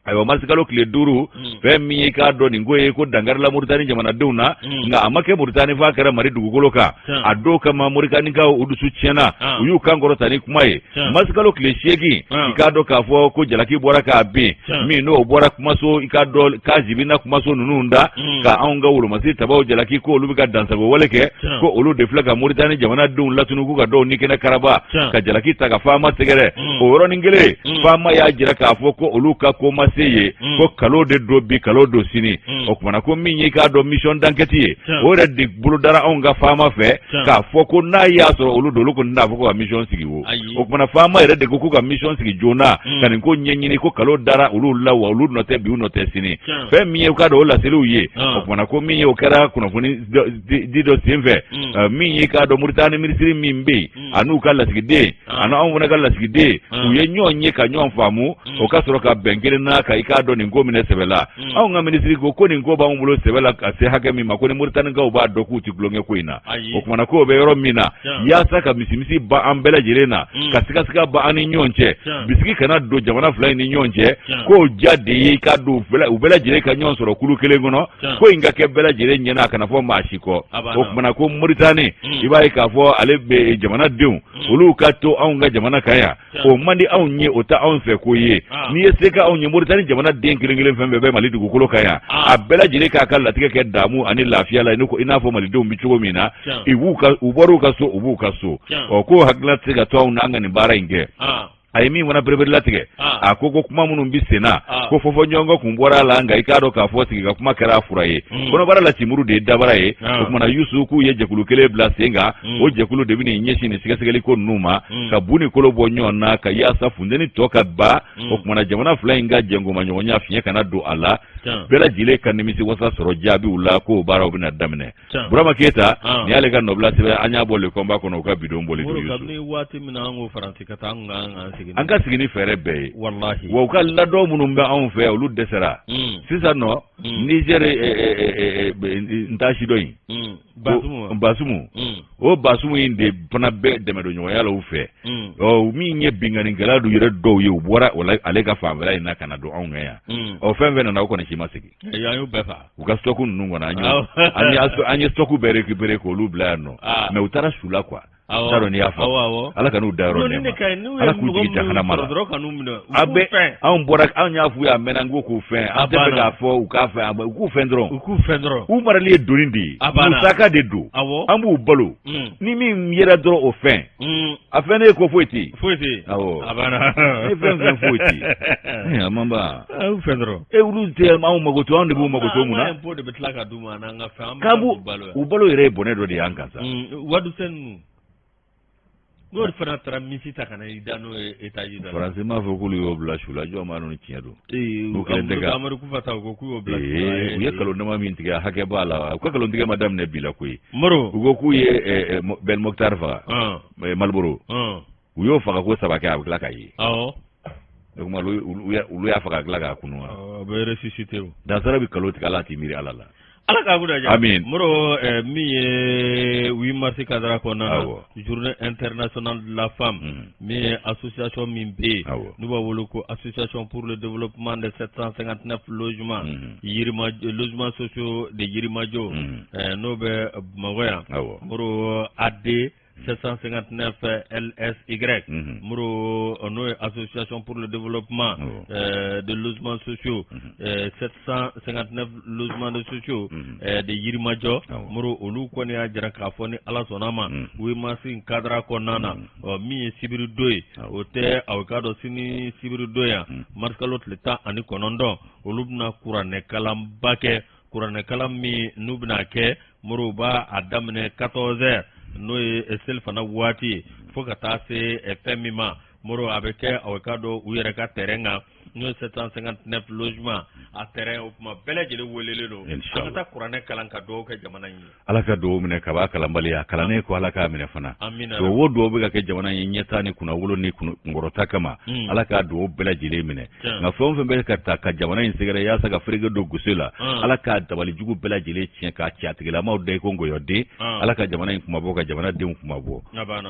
S1: Ayiwa marisikalo tile 5 fɛn min ye k'a dɔn nin ko ye ko dankarila Moritani jamanadenw na nka a ma kɛ Moritani f'a kɛra Mali dugukolo kan a don kama Moritanikaw u dusu tiɲɛna u y'u kan kɔrɔta ni kuma ye marisikalo tile 8 i k'a dɔn k'a fɔ ko jalaki bɔra k'a bin min n'o bɔra kumaso i k'a dɔn Kazibina kumaso ninnu da ka anw ka wolomasiri tabaw jalaki ko olu bɛ ka dansago wale kɛ ko olu de filɛ ka Moritani jamanadenw latunu k'u ka dɔw ni kɛnɛ karaba ka jalaki ta ka faama sɛgɛrɛ o yɔrɔnin kelen faama y'a jira k'a fɔ ko olu ka ko ma se yen ko kalo de don bi kalo don sini o tuma na ko min ye k'a dɔn mission d'enquête ye o yɛrɛ de bolodara anw ka faama fɛ k'a fɔ ko n'a y'a sɔrɔ olu don olu kɔni tɛna fɔ ko ka mission sigi o o tuma na faama yɛrɛ de ko k'u ka mission sigi joona ka nin ko ɲɛɲini ko kalo dara olu la wa olu nɔ tɛ bi u nɔ tɛ sini fɛn min ye k'a dɔn o laseliw ye o tuma na ko min ye o kɛra kunnafoni di dɔ senfɛ min ye k'a dɔn Moritani minisiri min bɛ yen a n'u ka lasigiden ani anw fana ka lasigiden u ye ɲɔgɔn ye ka ɲɔgɔn faamu o ka sɔrɔ ka bɛn kelen na ka i k'a dɔn nin ko minɛ sɛbɛ la anw ka minisiri ko ko nin ko b'anw bolo sɛbɛ la ka se hakɛ min ma ko ni Moritanikaw b'a dɔn k'u tɛ tulonkɛ ko in na o tuma na k'o bɛ yɔrɔ min na yaasa ka misimisi ban an bɛɛ lajɛlen na ka sigasiga ban an ni ɲɔgɔn cɛ bisigi kana don jamana fila in ni ɲɔgɔn cɛ k'o ja de ye i k'a dɔn u bɛɛ lajɛlen ka ɲɔgɔn sɔrɔ kulu kelen kɔnɔ ko in ka kɛ bɛɛ lajɛlen ɲɛna a kana fɔ maa si kɔ o tuma na ko Moritani i b'a ye k'a fɔ ale bɛ jamanadenw olu ka to anw ka jamana kan yan o man di anw ye o tɛ anw fɛ ko ye n'i ye se kɛ anw ye Moritani jamanaden kelen kelen fɛn fɛn bɛ Mali dugukolo kan yan a bɛɛ lajɛlen k'a ka latigɛ kɛ damu ani lafiya la i n'a fɔ malidenw bɛ cogo min na u bɔr'u ka so u b'u ka so ɔ k'o hakilina tɛ se ka to anw na an ka nin baara in kɛ a ye min fana pereperelatigɛ a ko ko kuma minnu bɛ sen na ko fɔfɔɲɔgɔnkɔ kun bɔra a la nka i k'a dɔn k'a fɔ sigi ka kuma kɛra a fura ye kɔnɔbara la cimuru de ye dabara ye o tuma na Yusu k'u ye jɛkulu kelen bila sen kan o jɛkulu de bɛn'i ɲɛsin nin sɛgɛsɛgɛli ko ninnu ma ka bu ni kolo bɔ ɲɔgɔn na ka yaasa funteni tɔ ka ban o tuma na jamana fila in ka jɛnkomaɲɔgɔnya fiɲɛ kana don a la bɛɛ lajɛlen ka nimisi wasa sɔrɔ jaabiw la k'o baaraw bɛna daminɛ Burama Keyita nin y'ale ka nɔbila sɛbɛn an y'a bɔ Le Combat kɔnɔ u ka bidon bɔli
S2: don kabini waati min na an ko Faransi ka taa an kan k'an sigi
S1: an ka sigi ni fɛɛrɛ bɛɛ ye
S2: walahi
S1: wa u ka ladɔn minnu bɛ anw fɛ olu dɛsɛra sisan nɔ Niger n t'a si dɔn in Basumu o Basumu in de fana bɛ dɛmɛdonɲɔgɔnya la u fɛ ɔ min ye binkannikɛla du yɛrɛ dɔw ye u bɔra ale ka fanfɛla in na ka na don anw kan yan ɔ fɛn fɛn nana o kɔni si ma segin
S2: an y'u bɛɛ faga
S1: u ka stock ninnu kɔnɔ an ye stock bɛɛ récupérer k'olu bila yan nɔ mais u taara su la quoi n t'a dɔn n'i y'a faamu Ala kan'u da yɔrɔ nɛɛma Ala k'u jigin jahanama la
S2: a
S1: bɛ anw bɔra anw y'a f'u ye a mɛnna n ko k'u fɛn an tɛ fɛ k'a fɔ u k'a fɛn u k'u fɛn dɔrɔn
S2: u k'u fɛn dɔrɔn
S1: u marali ye doni de ye musaka de don an b'u balo ni min yera dɔrɔn o fɛn a fɛn ne ye ko foyi tɛ yen
S2: foyi tɛ yen
S1: awɔ
S2: a banna
S1: ne fɛn fɛn foyi tɛ yen a man ban
S2: u fɛn dɔrɔn
S1: e olu tɛ anw mago to anw de b'u mago to mun na
S2: an ka impôt de bɛ tila ka d'u ma n'an ka fɛn an
S1: bɛ
S2: k'u balo
S1: u balo yɛrɛ ye bɔnɛ dɔ de y'an kan sa
S2: wadusɛn ninnu n'o de fana taara misi ta ka na i da n'o ye étage dɔ la
S1: faransi m'a fɔ k'olu y'o bila su la jɔn b'a dɔn ni tiɲɛ don
S2: n'u kelen tɛ ka Amadu Kufa ta u ko k'u y'o bila su la
S1: u ye nkalon dama min tigɛ a hakɛ b'a la u ka nkalon tigɛ ma daminɛ bi la koyi
S2: Moro
S1: u ko k'u ye Ben Mokhtar faga Malboro u y'o faga ko saba kɛ a bɛ tila ka ye
S2: awɔ
S1: o tuma olu y'a faga ka tila k'a kunu wa
S2: a bɛ ressuscité o
S1: dansara bɛ nkalon tigɛ ala t'i miiri ala la
S2: Ala k'a kunna diya.
S1: Amin.
S2: Moro min ye 8 mars cadre kɔnɔna na, journée internationale de la femme, min ye association min bɛ yen, n'u b'a wele ko association pour le développement des 759 logements, Yirima logements sociaux de Yirimajɔ, n'o bɛ Bamakɔ yan. Moro AD 759 LSY, Moro n'o ye association pour le développement de logements sociaux, 759 logements de sociaux de Yirimajɔ. Moro olu kɔni y'a jira k'a fɔ ni Ala sɔnna ma, 8 mars in cadre kɔnɔna na, ɔ min ye sibiri don ye, o tɛ aw k'a dɔn sini sibiri don yan, mars kalo tile 19, olu bɛna kuranɛkalanba kɛ. Kuranɛkalan min n'u bɛna kɛ, Moro b'a a daminɛ 14 heures, n'o ye selifana waati ye, fo ka taa se fɛn min ma, Moro a bɛ kɛ aw k'a dɔn u yɛrɛ ka terrain kan, n'o ye 759 logements a terrain. O tuma bɛɛ lajɛlen welelen don an ka taa kuranɛ kalan ka dugawu kɛ jamana in ye.
S1: Ala ka dugawu minɛ ka b'a kalanbaliya kalannen ko Ala k'a minɛ fana.
S2: Amina.
S1: Dugawu o dugawu bɛ ka kɛ jamana in ɲɛtaa ni kunnawolo ni kunkɔrɔta kama, Ala k'a dugawu bɛɛ lajɛlen minɛ. Nka fɛn o fɛn bɛ ka ta ka jamana in sɛgɛrɛ yaasa ka fereke don gese la, Ala k'a dabali jugu bɛɛ lajɛlen tiɲɛ k'a ci a tigilamaw da i ko nkɔyɔden. Ala ka jamana in kunmabɔ, ka jamana denw kunmabɔ.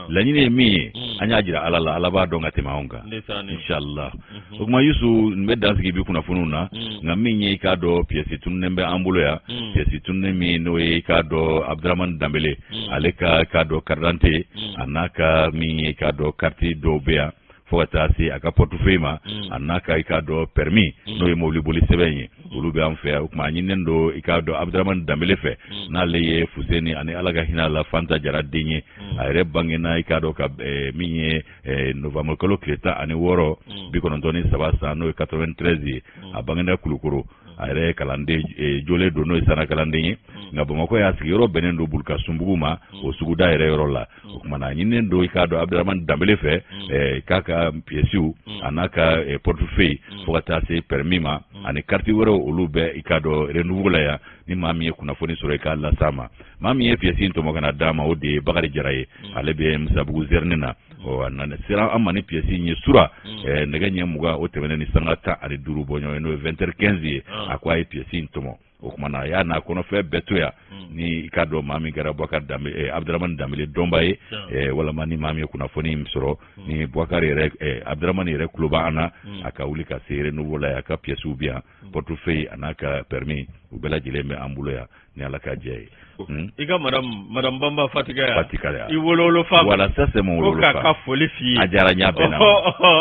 S1: Laɲini ye min ye, an y'a jira Ala la, Ala b'a dɔn ka tɛmɛ anw kan, inshallah. O tuma Yusu, nin bɛ dan sigi bi kunnafoniw na. Nka min ye i k'a dɔn pièce tununnen bɛ an bolo yan, pièce tununnen min n'o ye i k'a dɔn Abdramane Danbele ale ka k'a dɔn carte d'identité a n'a ka min ye i k'a dɔn carte dɔw bɛ yan, fo ka taa se a ka portefeuille ma, a n'a ka i k'a dɔn permis, n'o ye mobiliboli sɛbɛn ye, olu bɛ an fɛ yan. O tuma a ɲininen don i k'a dɔn Abdramane Danbele fɛ, n'ale ye Fuseni ani Ala ka hinɛ la Fanta Jara den ye. A yɛrɛ bangena i k'a dɔn ka min ye novembre kalo tile 16 93 san, n'o ye 93 ye. A bangena Kulukoro. A yɛrɛ ye kalanden jolen don, n'o ye sanna kalanden ye, nka Bamakɔ y'a sigiyɔrɔ bɛnnen don Bulukasunbugu ma, o suguda yɛrɛ yɔrɔ la. O tuma na a ɲininen don i k'a dɔn Abdramane Danbele fɛ k'a ka pièces a n'a ka portefeuille fo ka taa se permis ma ani carte wɛrɛw, olu bɛ i k'a dɔn Renouveau la yan. Ni maa min ye kunnafoni sɔrɔ, i k'a las'a ma. Maa min ye pièce in tɔmɔ ka na d'a ma, o de ye Bakari Jara ye, ale bɛ Musabugu zɛrɛni na. Ɔ a nana sera an ma ni pièce in ye sura nɛgɛ ɲɛ 20 o tɛmɛnen ni sanga 15 bɔ ɲɔgɔn ye, n'o ye 20h15 ye. A ko a ye pièce in tɔmɔ. O tuma na a y'a n'a kɔnɔfɛn bɛɛ to yan. Ni i k'a dɔn maa min kɛra Bubakari Danbele, Abdramane Danbele dɔnba ye, walama ni maa min ye kunnafoni in sɔrɔ, ni Bubakari yɛrɛ, Abdramane yɛrɛ tulo b'an na, a ka wuli ka se Renouveau la yan. A ka pièces bɛ yan, portefeuille a n'a ka permis, u bɛɛ lajɛlen bɛ an bolo yan ni Ala ka jɛ ye.
S2: I ka madame Banba Fatika.
S1: Fatika.
S2: I wolowolofa.
S1: Voilà, ça c'est mon
S2: wolowolofa. Ko k'a ka foli f'i ye.
S1: A diyara n ye, a bɛnna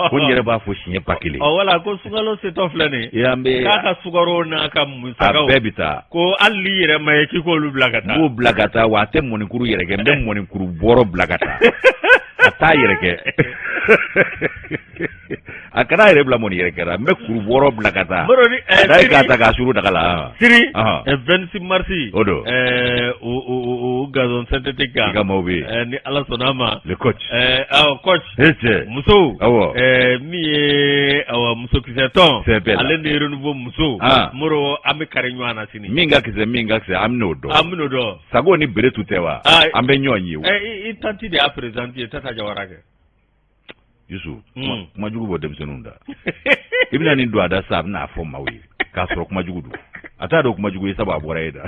S1: ko n yɛrɛ b'a fɔ siɲɛ 1000.
S2: Ɔ wala ko sunkalo setɔ filɛ nin
S1: ye. An bɛ
S2: k'a ka sukaro n'a ka musakaw.
S1: A bɛɛ bɛ taa.
S2: Ko hali n'i yɛrɛ ma ye k'i k'olu bila ka taa.
S1: N b'o bila ka taa wa a tɛ mɔnikuru yɛrɛ kɛ, n bɛ mɔnikuru bɔrɔ bila ka taa. A t'a yɛrɛ kɛ. A kana yɛrɛ bila mɔni yɛrɛ kɛra, n bɛ kuru bɔrɔ bila ka taa. N'a ye k'a ta k'a suru daga la.
S2: Siri 26 mars.
S1: O don.
S2: O gazon synthétique kan.
S1: I ka maaw bɛ
S2: yen. Ni Ala sɔnna a ma.
S1: Le coach.
S2: Awɔ, coach.
S1: E cɛ.
S2: Musow.
S1: Awɔ.
S2: Min ye awa musokisɛ tɔn.
S1: Fɛn bɛɛ la.
S2: Ale ni Renouveau musow. Moro an bɛ kari ɲɔgɔn na sini.
S1: Min ka kisɛ, min ka kisɛ, an bɛn'o dɔn.
S2: An bɛn'o dɔn.
S1: Sago ni beretu tɛ wa? An bɛ ɲɔgɔn ye.
S2: I tantie de y'a présidente ye, Tata Jawara kɛ.
S1: Yusu, kuma jugu bɔ denmisɛnninw da. I bɛna nin don a da sa, a bɛna a fɔ maaw ye k'a sɔrɔ kuma jugu don. A t'a dɔn kuma jugu ye, sabu a bɔra e da.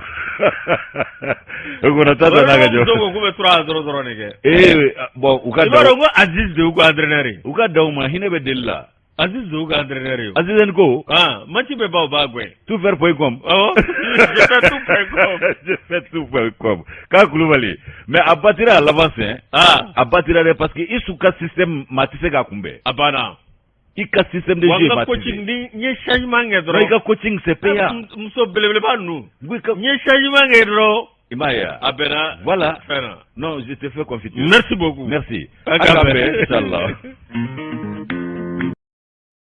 S1: O kɔnɔ Tata n'a ka jɔ.
S2: Musow ko k'u bɛ 3-0 dɔrɔn de kɛ.
S1: Ee bon u ka
S2: I b'a dɔn ko Aziz de y'u ka entraîneur ye.
S1: U ka da u ma, hinɛ bɛ deli la.
S2: Aziz de y'u ka entraîneur ye.
S1: Aziz ko.
S2: Ah, match bɛ ban, u b'a gɛn.
S1: Tout faire point com.
S2: Awɔ. Je fais tout point com.
S1: Je fais tout point com. K'a Kulubali. Mais a batira à l'avance hein.
S2: Ah.
S1: A batira dɛ, parce que Isu ka système maa tɛ se k'a kunbɛn.
S2: A banna.
S1: I ka système de jeu
S2: maa tɛ se. Coaching ni n ye changement kɛ dɔrɔn.
S1: I ka coaching, c'est payant.
S2: Muso belebeleba ninnu. N ye changement kɛ dɔrɔn.
S1: I m'a ye wa?
S2: A bɛnna.
S1: Voilà.
S2: Fɛn na.
S1: Non, je te fais confiance.
S2: Merci beaucoup.
S1: Merci. A k'an bɛn, inchallah.